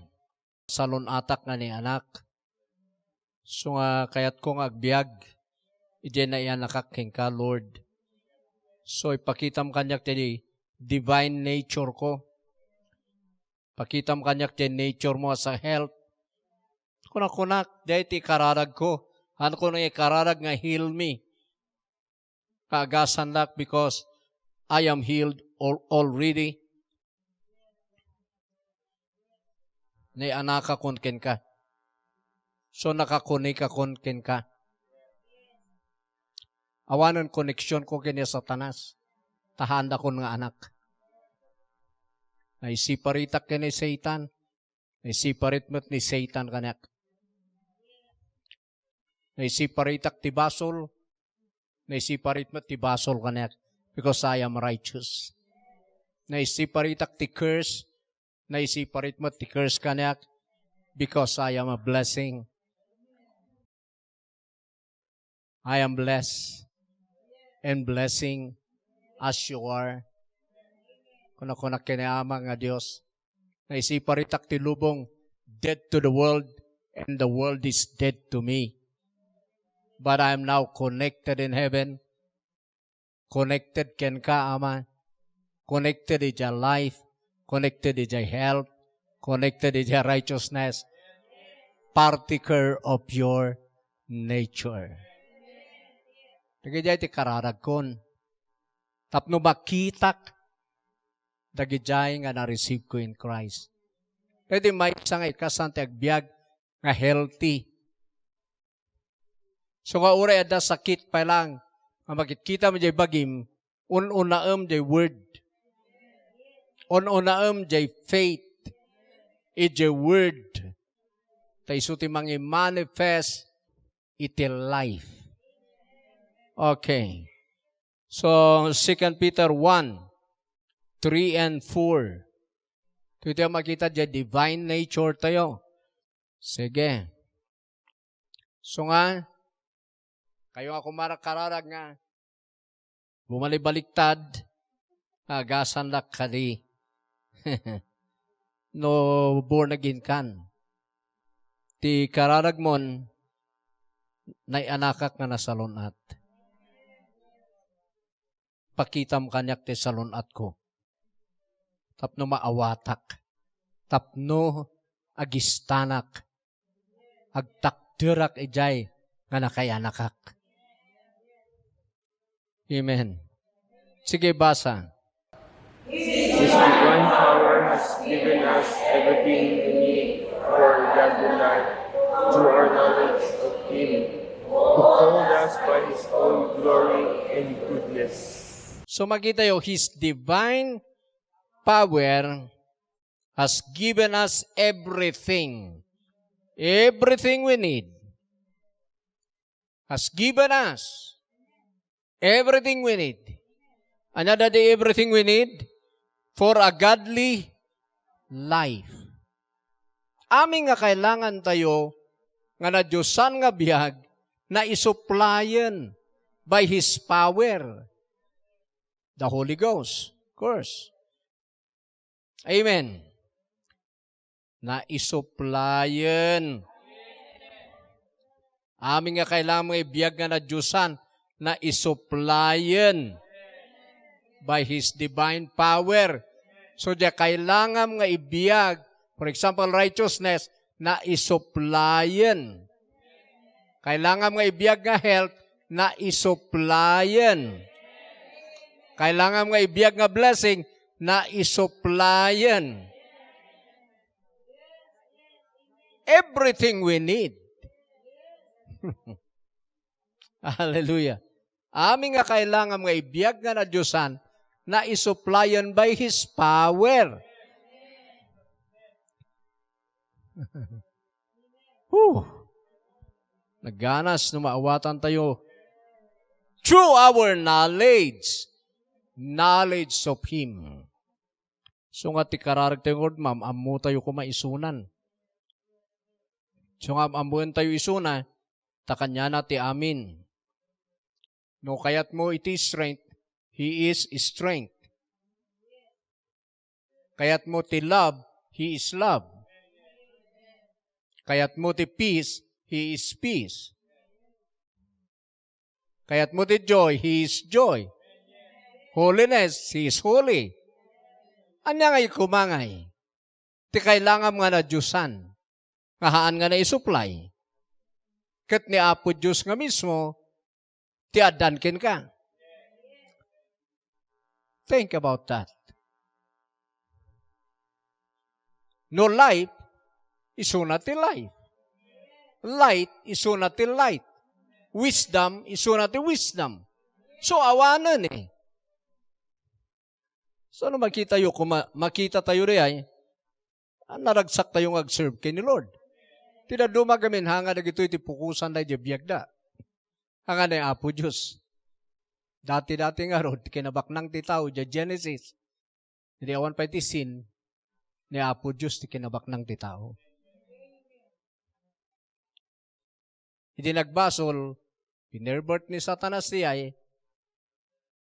salun-atak nga ni anak. So nga, kayatko nga agbiag, idiay naianakak kenka, Lord. So, ipakitam kaniak ti divine nature ko. Pakitam kaniak ti nature mo as a health. Kunakunak, jay ti ikararagko. Haan ko nga ikararag nga heal me. Kaagasannak because I am healed al-, already. Naianakakon kenka. So, nakakonekakon kenka. Awanen koneksyon ko ken ni Satanas. Ta haandakon nga anak. Naisiparitak ken ni Satan. Naisiparit met ni Satan kaniak. Naisiparitak ti basol. Naisiparit met ti basol kaniak. Because I am righteous. Naisiparitak ti curse. Naisiparit met ti curse kaniak. Because I am a blessing. I am blessed and blessing as you are. Kuna-kuna ken ni Ama nga Dios, naisiparitak ti lubong, dead to the world, and the world is dead to me. But I am now connected in heaven, connected kenka, Ama, connected idiay life, connected idiay health, connected idiay righteousness, partaker of your nature. Dagidiay ti kararagkon. Tapno makitak dagidiay nga na-receive ko in Christ. Daydi maysa nga ikasaan ti agbiag nga healthy. So nga uray adda sakit pay lang nga makitkitam idiay bagim, un-unaem jay word. Un-unaem jay faith idiay word. Ta isu ti mangimanifest iti life. Okay. So, Second Peter one, three and four. Ito yung makita diay divine nature tayo. Sige. So nga, kayo nga kumarak-kararag nga, bumalibaliktad, agasan da kadi. No born again kan. Ti kararagmon, Nayanakak nga nasalun-at. Pakitam kaniak ti salun-atko. Tapno maawatak. Tapno agistanak. Agtakderak idiay nga nakayanakak. Amen. Sige, basa. His divine power has given us everything we need for godly life through our knowledge of Him who called us by His own glory and goodness. So makita tayo, His divine power has given us everything. Everything we need. Has given us everything we need. Another day, everything we need for a godly life. Amin nga kailangan tayo nga nadiosan nga biag, naisuplayan by His power. The Holy Ghost, of course. Amen. Naisuplayan. Amin nga kailangan nga ibiag nga nadiosan, naisuplayan by His divine power. So, diay kailangan nga ibiag, for example, righteousness, naisuplayan. Kailangan nga ibiag nga health, naisuplayan. Kailangan nga ibiag nga blessing, naisuplayan. Everything we need. Hallelujah. Amin nga kailangan nga ibiag nga nadiosan, naisuplayan by His power. Whew. Naganas no maawatan tayo through our knowledge, knowledge of Him. So nga ti kararag tayo, Lord, maam-ammo tayo koma isunan. So nga am-ammoen tayo isuna, ta kaniana ti amin. No kayat mo iti strength, He is strength. Kayat mo ti love, He is love. Kayat mo ti peace, He is peace. Kayat mo ti joy, He is joy. Holiness, He is holy. Ania ngay koma ngay ti kailangan nga nadiosan, nga haan nga naisuplay? Ket ni Apo Dios nga mismo ti addan kenka. Think about that. No life, isuna ti life. Light, isuna ti light. Wisdom, isuna ti wisdom. So, awanen eh. So, no makita tayo, koma-, makita tayo diay, ah, naragsak tayo nga agserve ken ni Lord. Ti dadduma gamin, hanga dagitoy ti pukosan da idiay biagda. Hanga ni Apo Dios. Dati-dati ngarud, ti kinabaknang ti tao, idiay Genesis. Idi awan pay ti sin, ni Apo Dios ti kinabaknang ti tao. Idi nagbasol, pinerbert ni Satanas diay,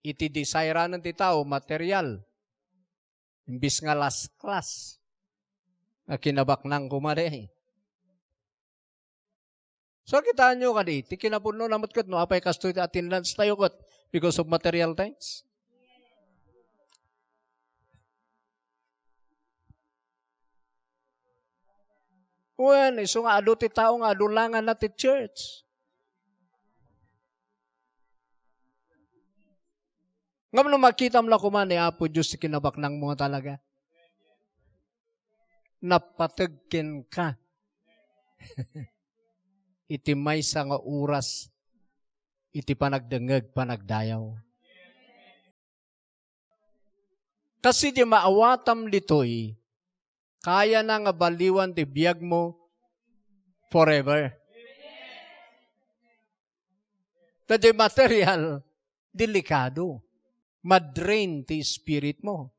iti desiranen ti tao, material. Imbis nga last class, nga kinabaknang koma diay. So, kitaenyo kadi, ti kinapudnona met ket no apay kastoy ti attendance tayo ket because of material things. Wen, isu nga adu ti tao nga adu langanna ti church. Ngem no makitam la koma ni Apo Dios ti kinabaknangmo nga talaga, napateg kenka iti maysa nga oras iti panagdengngeg, panagdayaw. Kas idi maawatam ditoy, kayana nga baliwan ti biagmo forever. Ta diay material, delikado. Madrain ti spirit mo.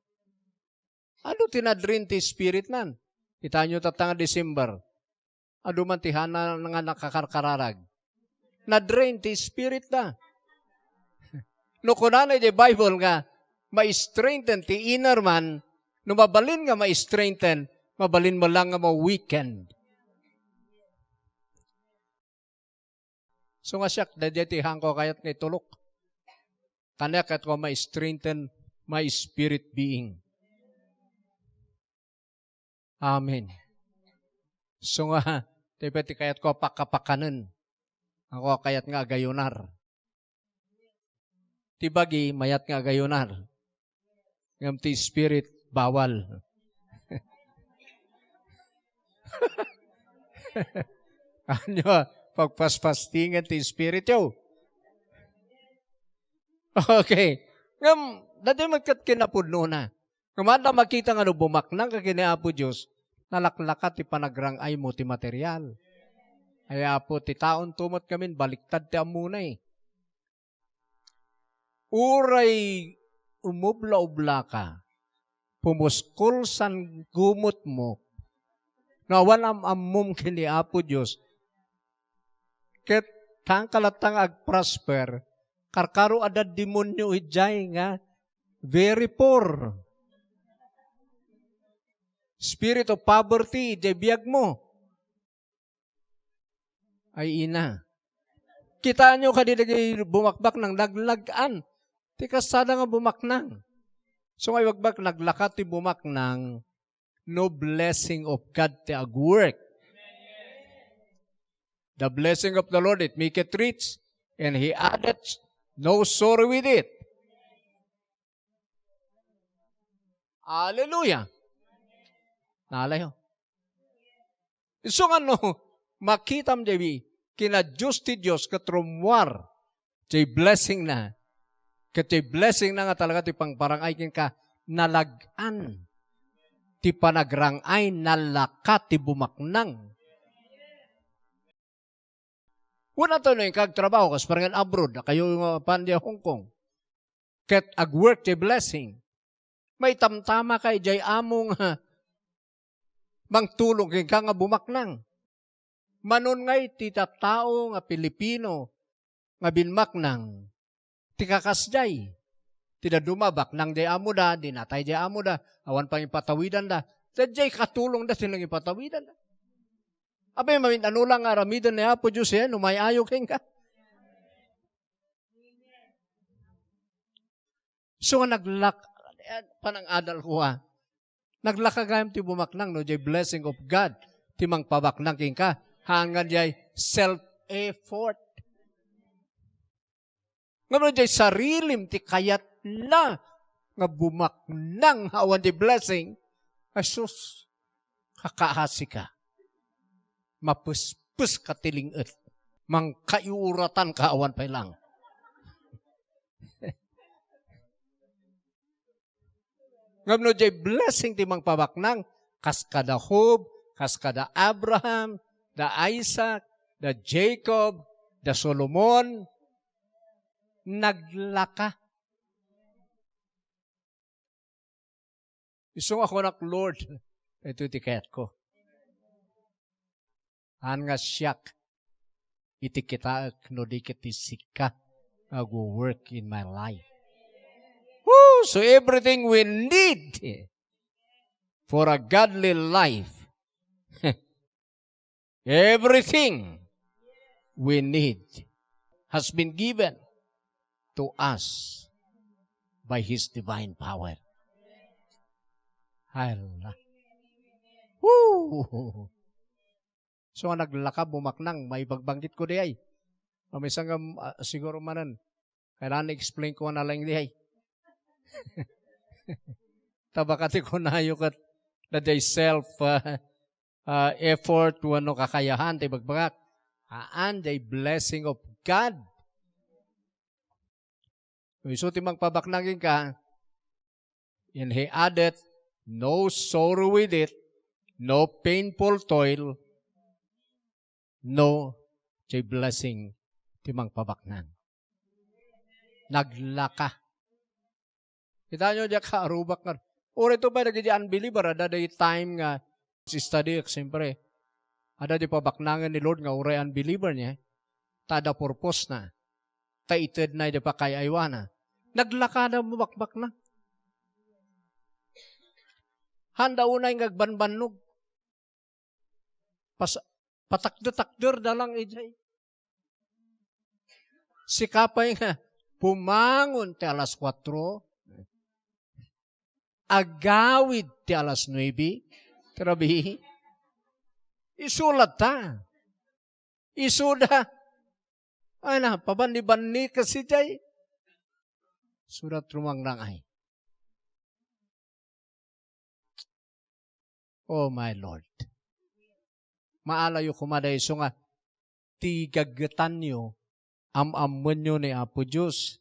Adu ti nadrain ti spirit nan? Kitaenyo tatta nga December. Adu man ti hana nga nakakarkararag. Nadrain ti spirit da. No kunana iti Bible nga ma-strengthen ti inner man, no mabalin nga ma-strengthen, mabalin mo lang nga ma-weakened. So nga siak, daydiay ti haanko a kayat nga itulok. Taniak ket ko ma-strengthen my spirit being. Amen. So nga, ti pay ti kayat ko a pakapakanen. Ako a kayat nga agayunar. Ti bagi, mayat nga agayunar. Ngem ti spirit, bawal. Ania, pagpaspastingen ti spirit yo. Okay. Ngem, daytoy met ket kinapudnona. Ngem adda makita nga no bumaknang ka ken ni Apo Dios, nalaklaka ti panagrang-aymo ti material. Ay, Apo, ti taonto met ngamin, baliktad ti ammona eh. Uray umubla-ublaka, pumuskol san gumotmo, no awan am-ammom ken ni Apo Dios, ket haanka latta nga agprosper, karkaro adda demonio idiay nga very poor. Spirit of poverty idiay biagmo. Ay ina. Kitaenyo kadi dagiti bumakbaknang, naglag-an ti kasada nga bumaknang. So nga ibagbak, naglaka ti bumaknang, no blessing of God ti agwork. The blessing of the Lord, it maketh rich, and he addeth no sorrow with it. Hallelujah! Nalayo. Isu nga no, makitam diay kinaadios ti Dios ket rummuar diay blessing na. Ket diay blessing na nga talaga ti pangparang-ay kenka, nalag-an ti panagrang-ay, nalaka ti bumaknang. Wenno no inka agtrabaho, kas parang abroad, kayo nga pan diay Hong Kong. Ket agwork diay blessing. Maitamtamaka idiay amo nga mangtulong kenka nga bumaknang. Mano ngay ti tattao nga Pilipino nga binmaknang ti kakasdiay. Ti dadduma, baknang diay amoda, di natay diay amoda, awan pangipatawidanda. Daydiay katulongda ti nangipatawidanda. Apay, mamin-ano lang nga aramiden ni Apo Dios, eh, no may-ayo kenka. So nga naglak-, panangadal ko, ha. Naglaka gayam ti bumaknang, no, diay blessing of God ti mangpabaknang kenka. Haan nga diay self-effort. Ngem no diay sarilim ti kayatna nga bumaknang awan diay blessing, ay sus, kakaasi ka. Mapespes ka ti ling-et. Mangkaiuratan ka awan pay lang. Ngem no diay blessing ti mangpabaknang, kas kada Job, kas kada Abraham, da Isaac, da Jacob, da Solomon, naglaka. Isu nga kunak, Lord, ito ti kayatko. Haan nga siak iti kitaek no di ket ti sika nga agwo-work in my life. Woo! So everything we need for a godly life, everything we need has been given to us by His divine power. Hala. Woo! So nga naglaka, bumaknang, maibagbanggit ko diay. Mamisa nga, ah, siguro manen, kailangan i-explain ko na lang diay. Tabaka ti kunayo ket na diay self, ah, ah, effort wenno kakayahan ti ibagbagak. Haan, diay blessing of God. Isu ti mangpabaknang kenka, and he added, no sorrow with it, no painful toil, no diay blessing ti mangpabaknang. Naglaka. Kitaenyo, diak kaarubak nga. Uray to pay dagiti unbeliever, adda day time nga study, siyempre. Adda di pabaknangan ni Lord nga uray unbeliever niya. Ta adda purpose na. Ta itedna di pakay-aywana. Naglakada mo bakbaknang. Handa unay nga agbanbannog. Pas-, patakder-takder da lang ijay. Sika pay nga bumangon ti alas kuatro, agawid ti alas nuebe, grabe. Isu latta. Isuda. Ay na, pabanni-banni kasi jay. Surat rumangrang ay. Oh my Lord. Maalayo koma da isu nga ti gaggetanyo, am-ammoenyo ni Apo Dios.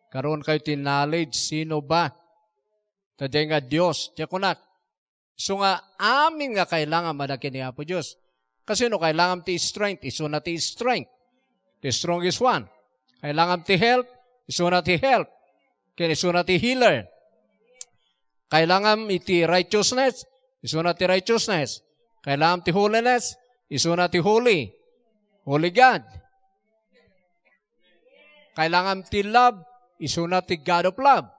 Karon kayo ti knowledge, sino ba? Ta diay nga Dios, diay kunak. Isu nga amin nga kailangan mada ken ni Apo Dios. Kasino kailangan ti strength? Isuna ti strength. The strongest one. Kailangan ti health? Isuna ti health. Ken isuna ti healer. Kailangan iti righteousness? Isuna ti righteousness. Kailangan ti holiness? Isuna ti holy. Holy God. Kailangan ti love? Isuna ti God of love.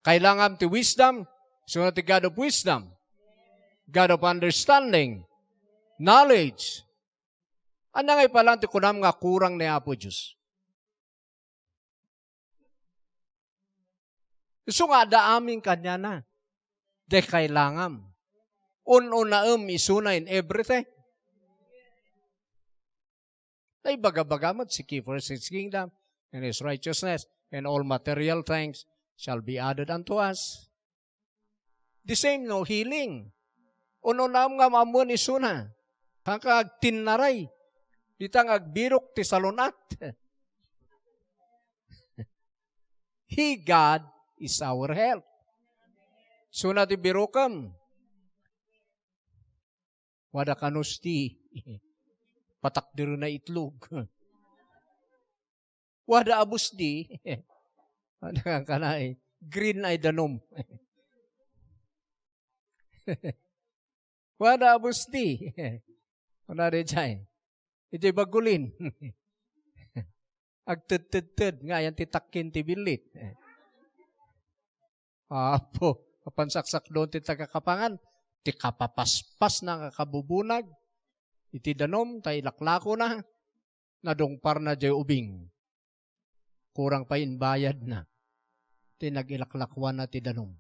Kailangan ti wisdom? Isuna ti God of wisdom. God of understanding. Knowledge. Ania ngay pay laeng ti kunam nga kurang ni Apo Dios? Isu nga adda amin kaniana. Diay kailangan. Un-unaem isuna in everything. Naibaga-baga met, "Seek ye first his kingdom and his righteousness, and all material things shall be added unto us." The same no healing. Un-unaem nga maammoen isuna. Saan ka agtinnaray? Dita nga agbirok ti salun-at. He, God, is our help. Isuna ti birokem. Wada kanus ti patakderna itlog. Wada abus di. Wada kankana, eh, green ay danum. Wada abus di. Kuna di jay. Iti bagulin. Agtedtedted nga ayan ti takkin ti billit. Apo, apan saksakdon ti taga Kapangan, ti kapapaspas na nga kabubunag iti danum, ta ilaklakona, nadungparna jay ubing. Kurang pay inbayadna ti nagilaklakuanna ti danum.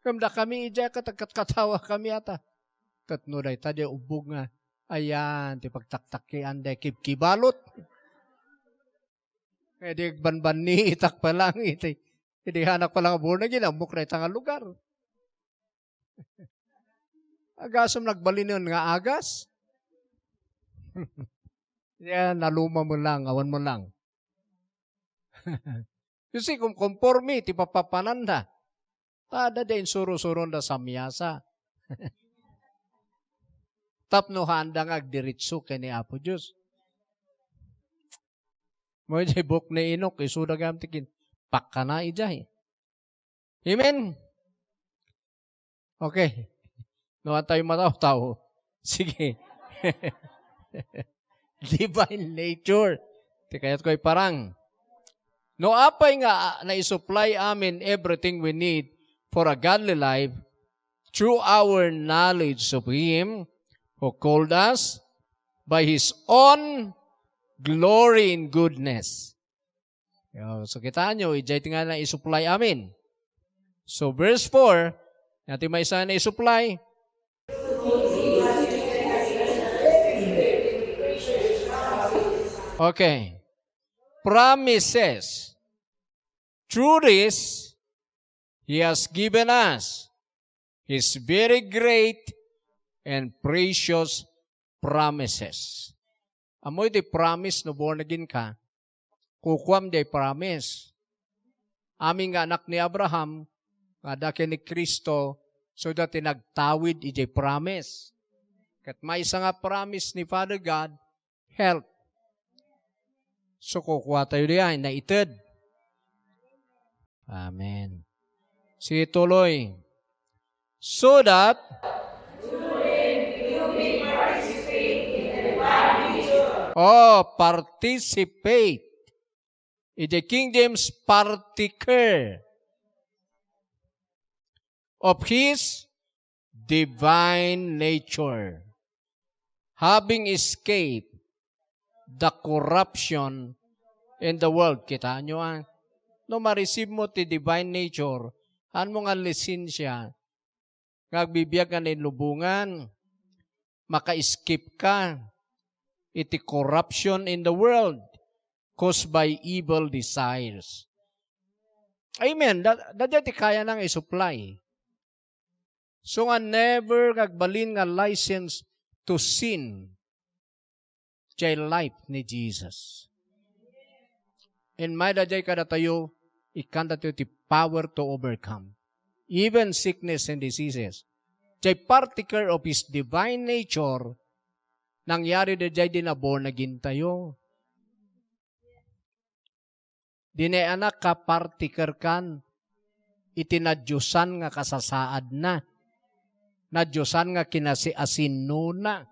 Ngem dakami idiay ket agkatkatawa kami ata. Ket no dayta diay ubbog nga, ayan, ti pagtaktakkian diay kibkibalot. Nga di agbanbanniitak pay laeng iti, idi anak pay laeng nga born again, ammok dayta nga lugar. Agasem nagbalinen nga agas. Yan, naluma mo lang, awan mo lang. You see, kung konforme ti papapananda, ta adda diay insuro-suronda samiasa. Tapno haanda nga agdiretso ken ni Apo Dios. Mo idiay buok ni Enoc, isuda gayam ti kin-, pakkana idiay. Amen? Okay. No, antayo mataw-taw. Sige. Divine nature. Ti kayat ko iparang. No apay nga, ah, naisupply amin everything we need for a godly life through our knowledge of Him who called us by His own glory and goodness. Yo, so, kitaenyo, idiay ti nga naisupply amin. So, verse four, ania ti maysa nga naisupply? Okay. Promises. Through this, He has given us His very great and precious promises. Ammoyo ti promise no born again ka, kukuam diay promise. Amin nga anak ni Abraham, nga adda ken ni Cristo, so da ti nagtawid idiay promise. Ket maysa nga promise ni Father God, help. So, kukuatayo diay, naited. Amen. Sige, tuloy. So that, oh, participate. Iti King James, partaker of His divine nature, having escaped the corruption in the world. Kitaenyo, a? No ma-receive mo ti divine nature, haan mo nga lisensia nga agbibiag nga nailubongan, maka-escape ka iti corruption in the world caused by evil desires. Amen. Da, da, da ti kayana nga isupply. So nga never nga agbalin nga license to sin jay life ni Jesus. Immay daydiay kadatayo, ikkantatayo ti power to overcome even sickness and diseases. Jay particle of His divine nature, nangyari daydiay di na born again tayo. Dinay a nakapartikerkan iti nadiosan nga kasasaadna, nadiosan nga kinasiasinnona.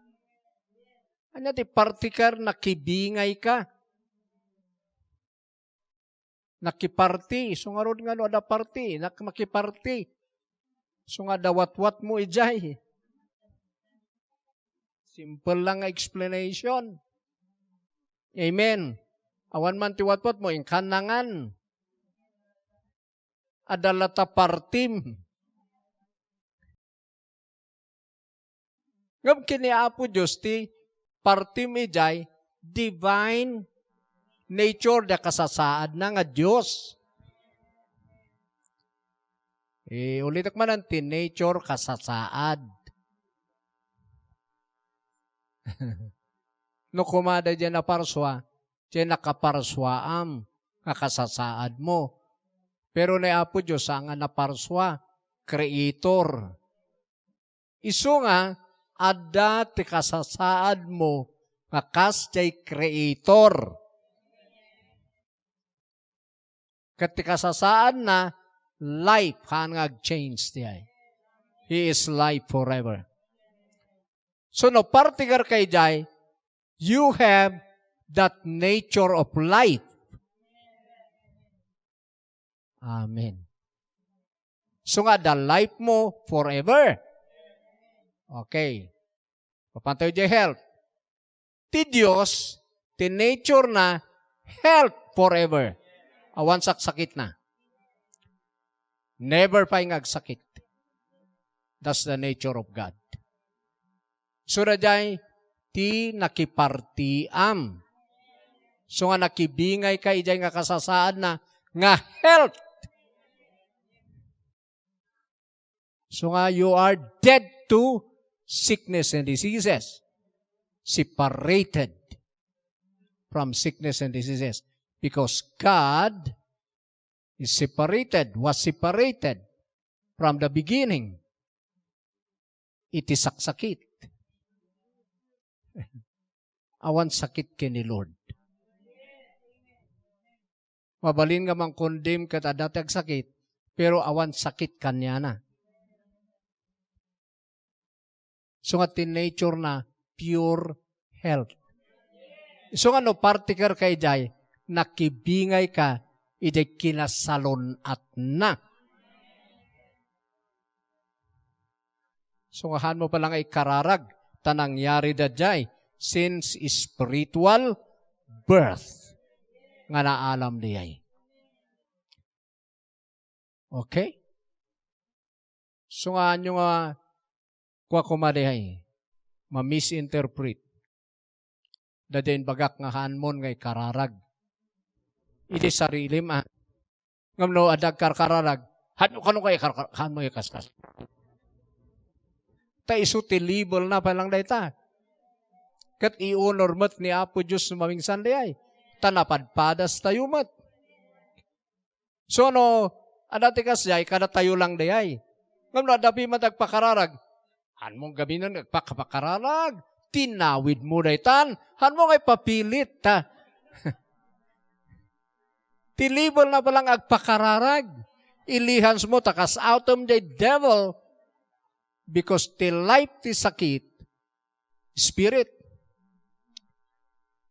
Ania ti partikar? Nakibingay ka. Nakiparti. So ngarud nga no adda parti, nak-, makiparti. So nga adda watwat mo ijay. Simple lang nga explanation. Amen. Awan man ti watwat mo, inkan nangan. Adda latta partim. Ngem ken ni Apo Dios ti partim ijay divine nature, da kasasaadna nga Dios. Eh, ulitek manen ti nature kasasaad. No koma daydiay naparsua, diay nakaparsuaam nga kasasaadmo. Pero ni Apo Dios, saan nga naparsua, creator. Isu nga, adda ti kasasaadmo nga kas jay creator. Ket ti kasasaadna, life, haan nga ag-change diay. He is life forever. So, no partiker ka ijay, you have that nature of life. Amen. So nga, the life mo forever. Okay. Papantayo jay health. Ti Dios, ti nature na, health forever. Awan saksakit na. Never pay nga agsakit. That's the nature of God. So, daydiay ti nakipartiam. So nga nakibingay ka ijay nga kasasaadna nga health. So nga, you are dead to sickness and diseases. Separated from sickness and diseases. Because God is separated, was separated from the beginning. Iti saksakit. Awan sakit ken ni Lord. Mabalin nga mangkondem ket adda ti agsakit, pero awan sakit kaniana. So nga ti nature na pure health. So nga no partiker ka ijay, nakibingay ka ijay kinasalun-atna. So nga haan mo pala nga ikararag, ta nangyari daydiay since spiritual birth nga naalam daydiay. Okay? So nga, ania nga kua koma daydiay, ma-misinterpret. Daydiay imbagak nga haanmon nga ikararag. Iti sarilim, a. Ngem no adda agkarkararag, haanmo kano nga ikarkar-, haanmo ikaskas. Ta isu ti level na pay lang dayta. Ket i-honor met ni Apo Dios no mamingsan daydiay. Ta napadpadas tayo met. So, no adda ti kasdiay, kadatayo lang daydiay. Ngem no adda pay met agpakararag, haanmo gabinen agpakapakararag. Tinawid mo daytan, haanmo nga ipapilit, ta. Ti level na pay lang agpakararag. Ilihans mo ta kas-awtem jay devil, because ti life ti sakit, spirit.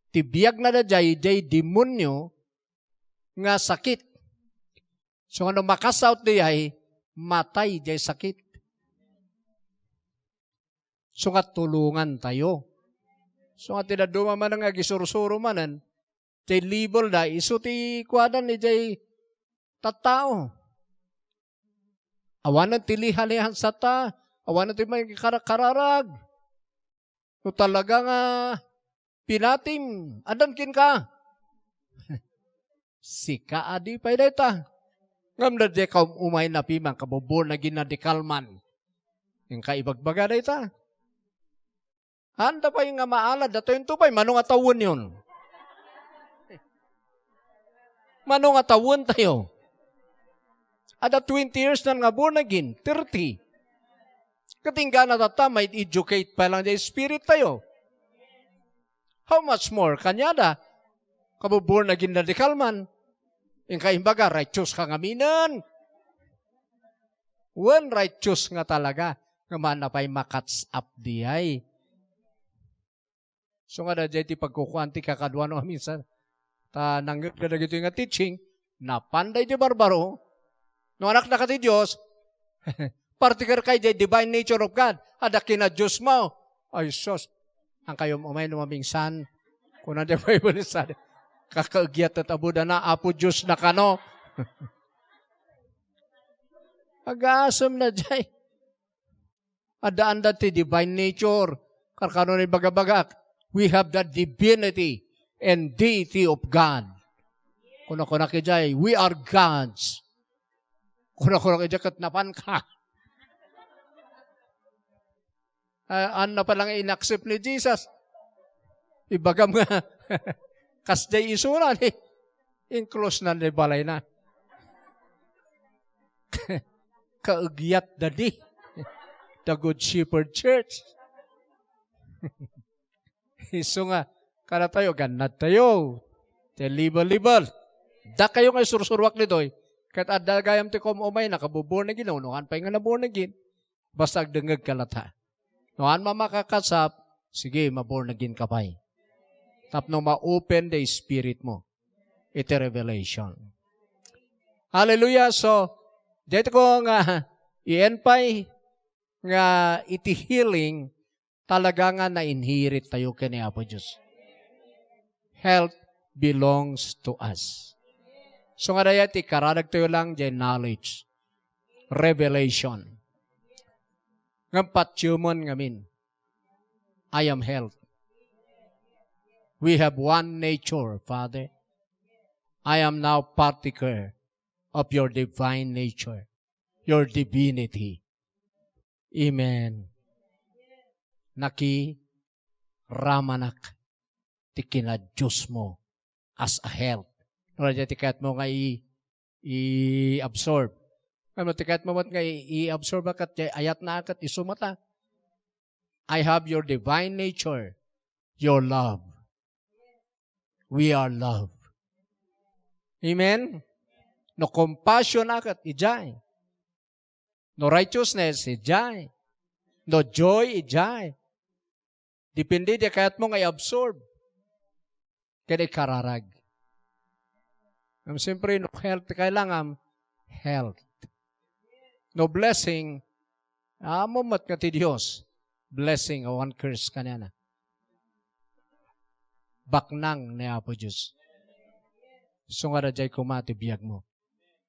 Ti biag na daydiay, jay demonio, nga sakit. So, nga no makasawt daydiay, matay jay sakit. So, nga tulongan tayo. So nga ti dadduma manen nga agisursuro manen, jay level da, isu ti kuadan ni jay tattao. Awanen ti lihalihan sata, awanen ti may karakararag. No talaga nga pinatim, addan kenka. Sika adi pay dayta. Ngem daydiay ka um-umay na piman, kabubuor na ginadikal man. Inka ibagbaga dayta. Anda pay nga maalad, datoy into pay, mano nga tawenyon? Mano nga tawen tayo? Ada twenty years nan nga born again, thirty. Katinggana tatta, may educate pa lang di spirit tayo. How much more? Kanyada, kabubuor na ginadikal man. Inka imbaga, righteous ka ngaminen. Wen, righteous nga talaga. Nga mana pay makatch up diay. So nga, daydiay ti pagkukuan ti kakaduano a minsan. Ta nangngeg kadagitoy nga teaching, napan daydi barbaro. No anak na ka ti Dios, partiker kay di divine nature of God. Adda kina Dios mo. Ay, sus. Ang kayo umay no mamingsan. Kuna di Bible sa kakaegyat at abuda na, Apo Dios na kano. Agasem na jay. Adda-anda ti divine nature. Karkano ni bagabagak, we have the divinity and deity of God. Kuna-kuna kijay, we are gods. Kuna-kuna kijay, ket napan ka. Ah, anna pa lang inaccept ni Jesus. Ibagam nga, kasjay isuna ni, inclose na ni balay na. Kaegyat da di. The Good Shepherd Church. Isu nga, kada tayo, gannad tayo. Ti level-level. Da kayo nga isursuruak ditoy. Ket adda gayam ti kom-, umay, nakabuborn again, no, no, han pay nga naborn again. Basta agdengngeg ka latta. No, han makakasap, sige, maborn again ka pay. Tapno ma-open the spirit mo. Iti revelation. Hallelujah. So, dito ko nga, i-end pay nga iti healing, talaga nga na-inherit tayo ken ni Apo Dios. Health belongs to us. So nga dayta, ikaradag tayo lang jay knowledge, revelation. Ngem patiemen ngamin, I am health. We have one nature, Father. I am now partaker of your divine nature, your divinity. Amen. Nakiramanak ti kinadiosmo as a health. No, dayta ti kayatmo nga i-, i-absorb. Ano ti kayatmo met nga i-, i-absorb ket jay ayatna ket isu met a. I have your divine nature, your love. We are love. Amen? No compassion a ket, idiay. No righteousness, idiay. No joy, idiay. Depende di kayatmo nga i-absorb. Ken ikararag. Ngem siyempre, no health kailangan, health. No blessing, ammo met nga ti Dios, blessing, awan curse kaniana. Baknang ni Apo Dios. Isu nga daydiay koma ti biagmo.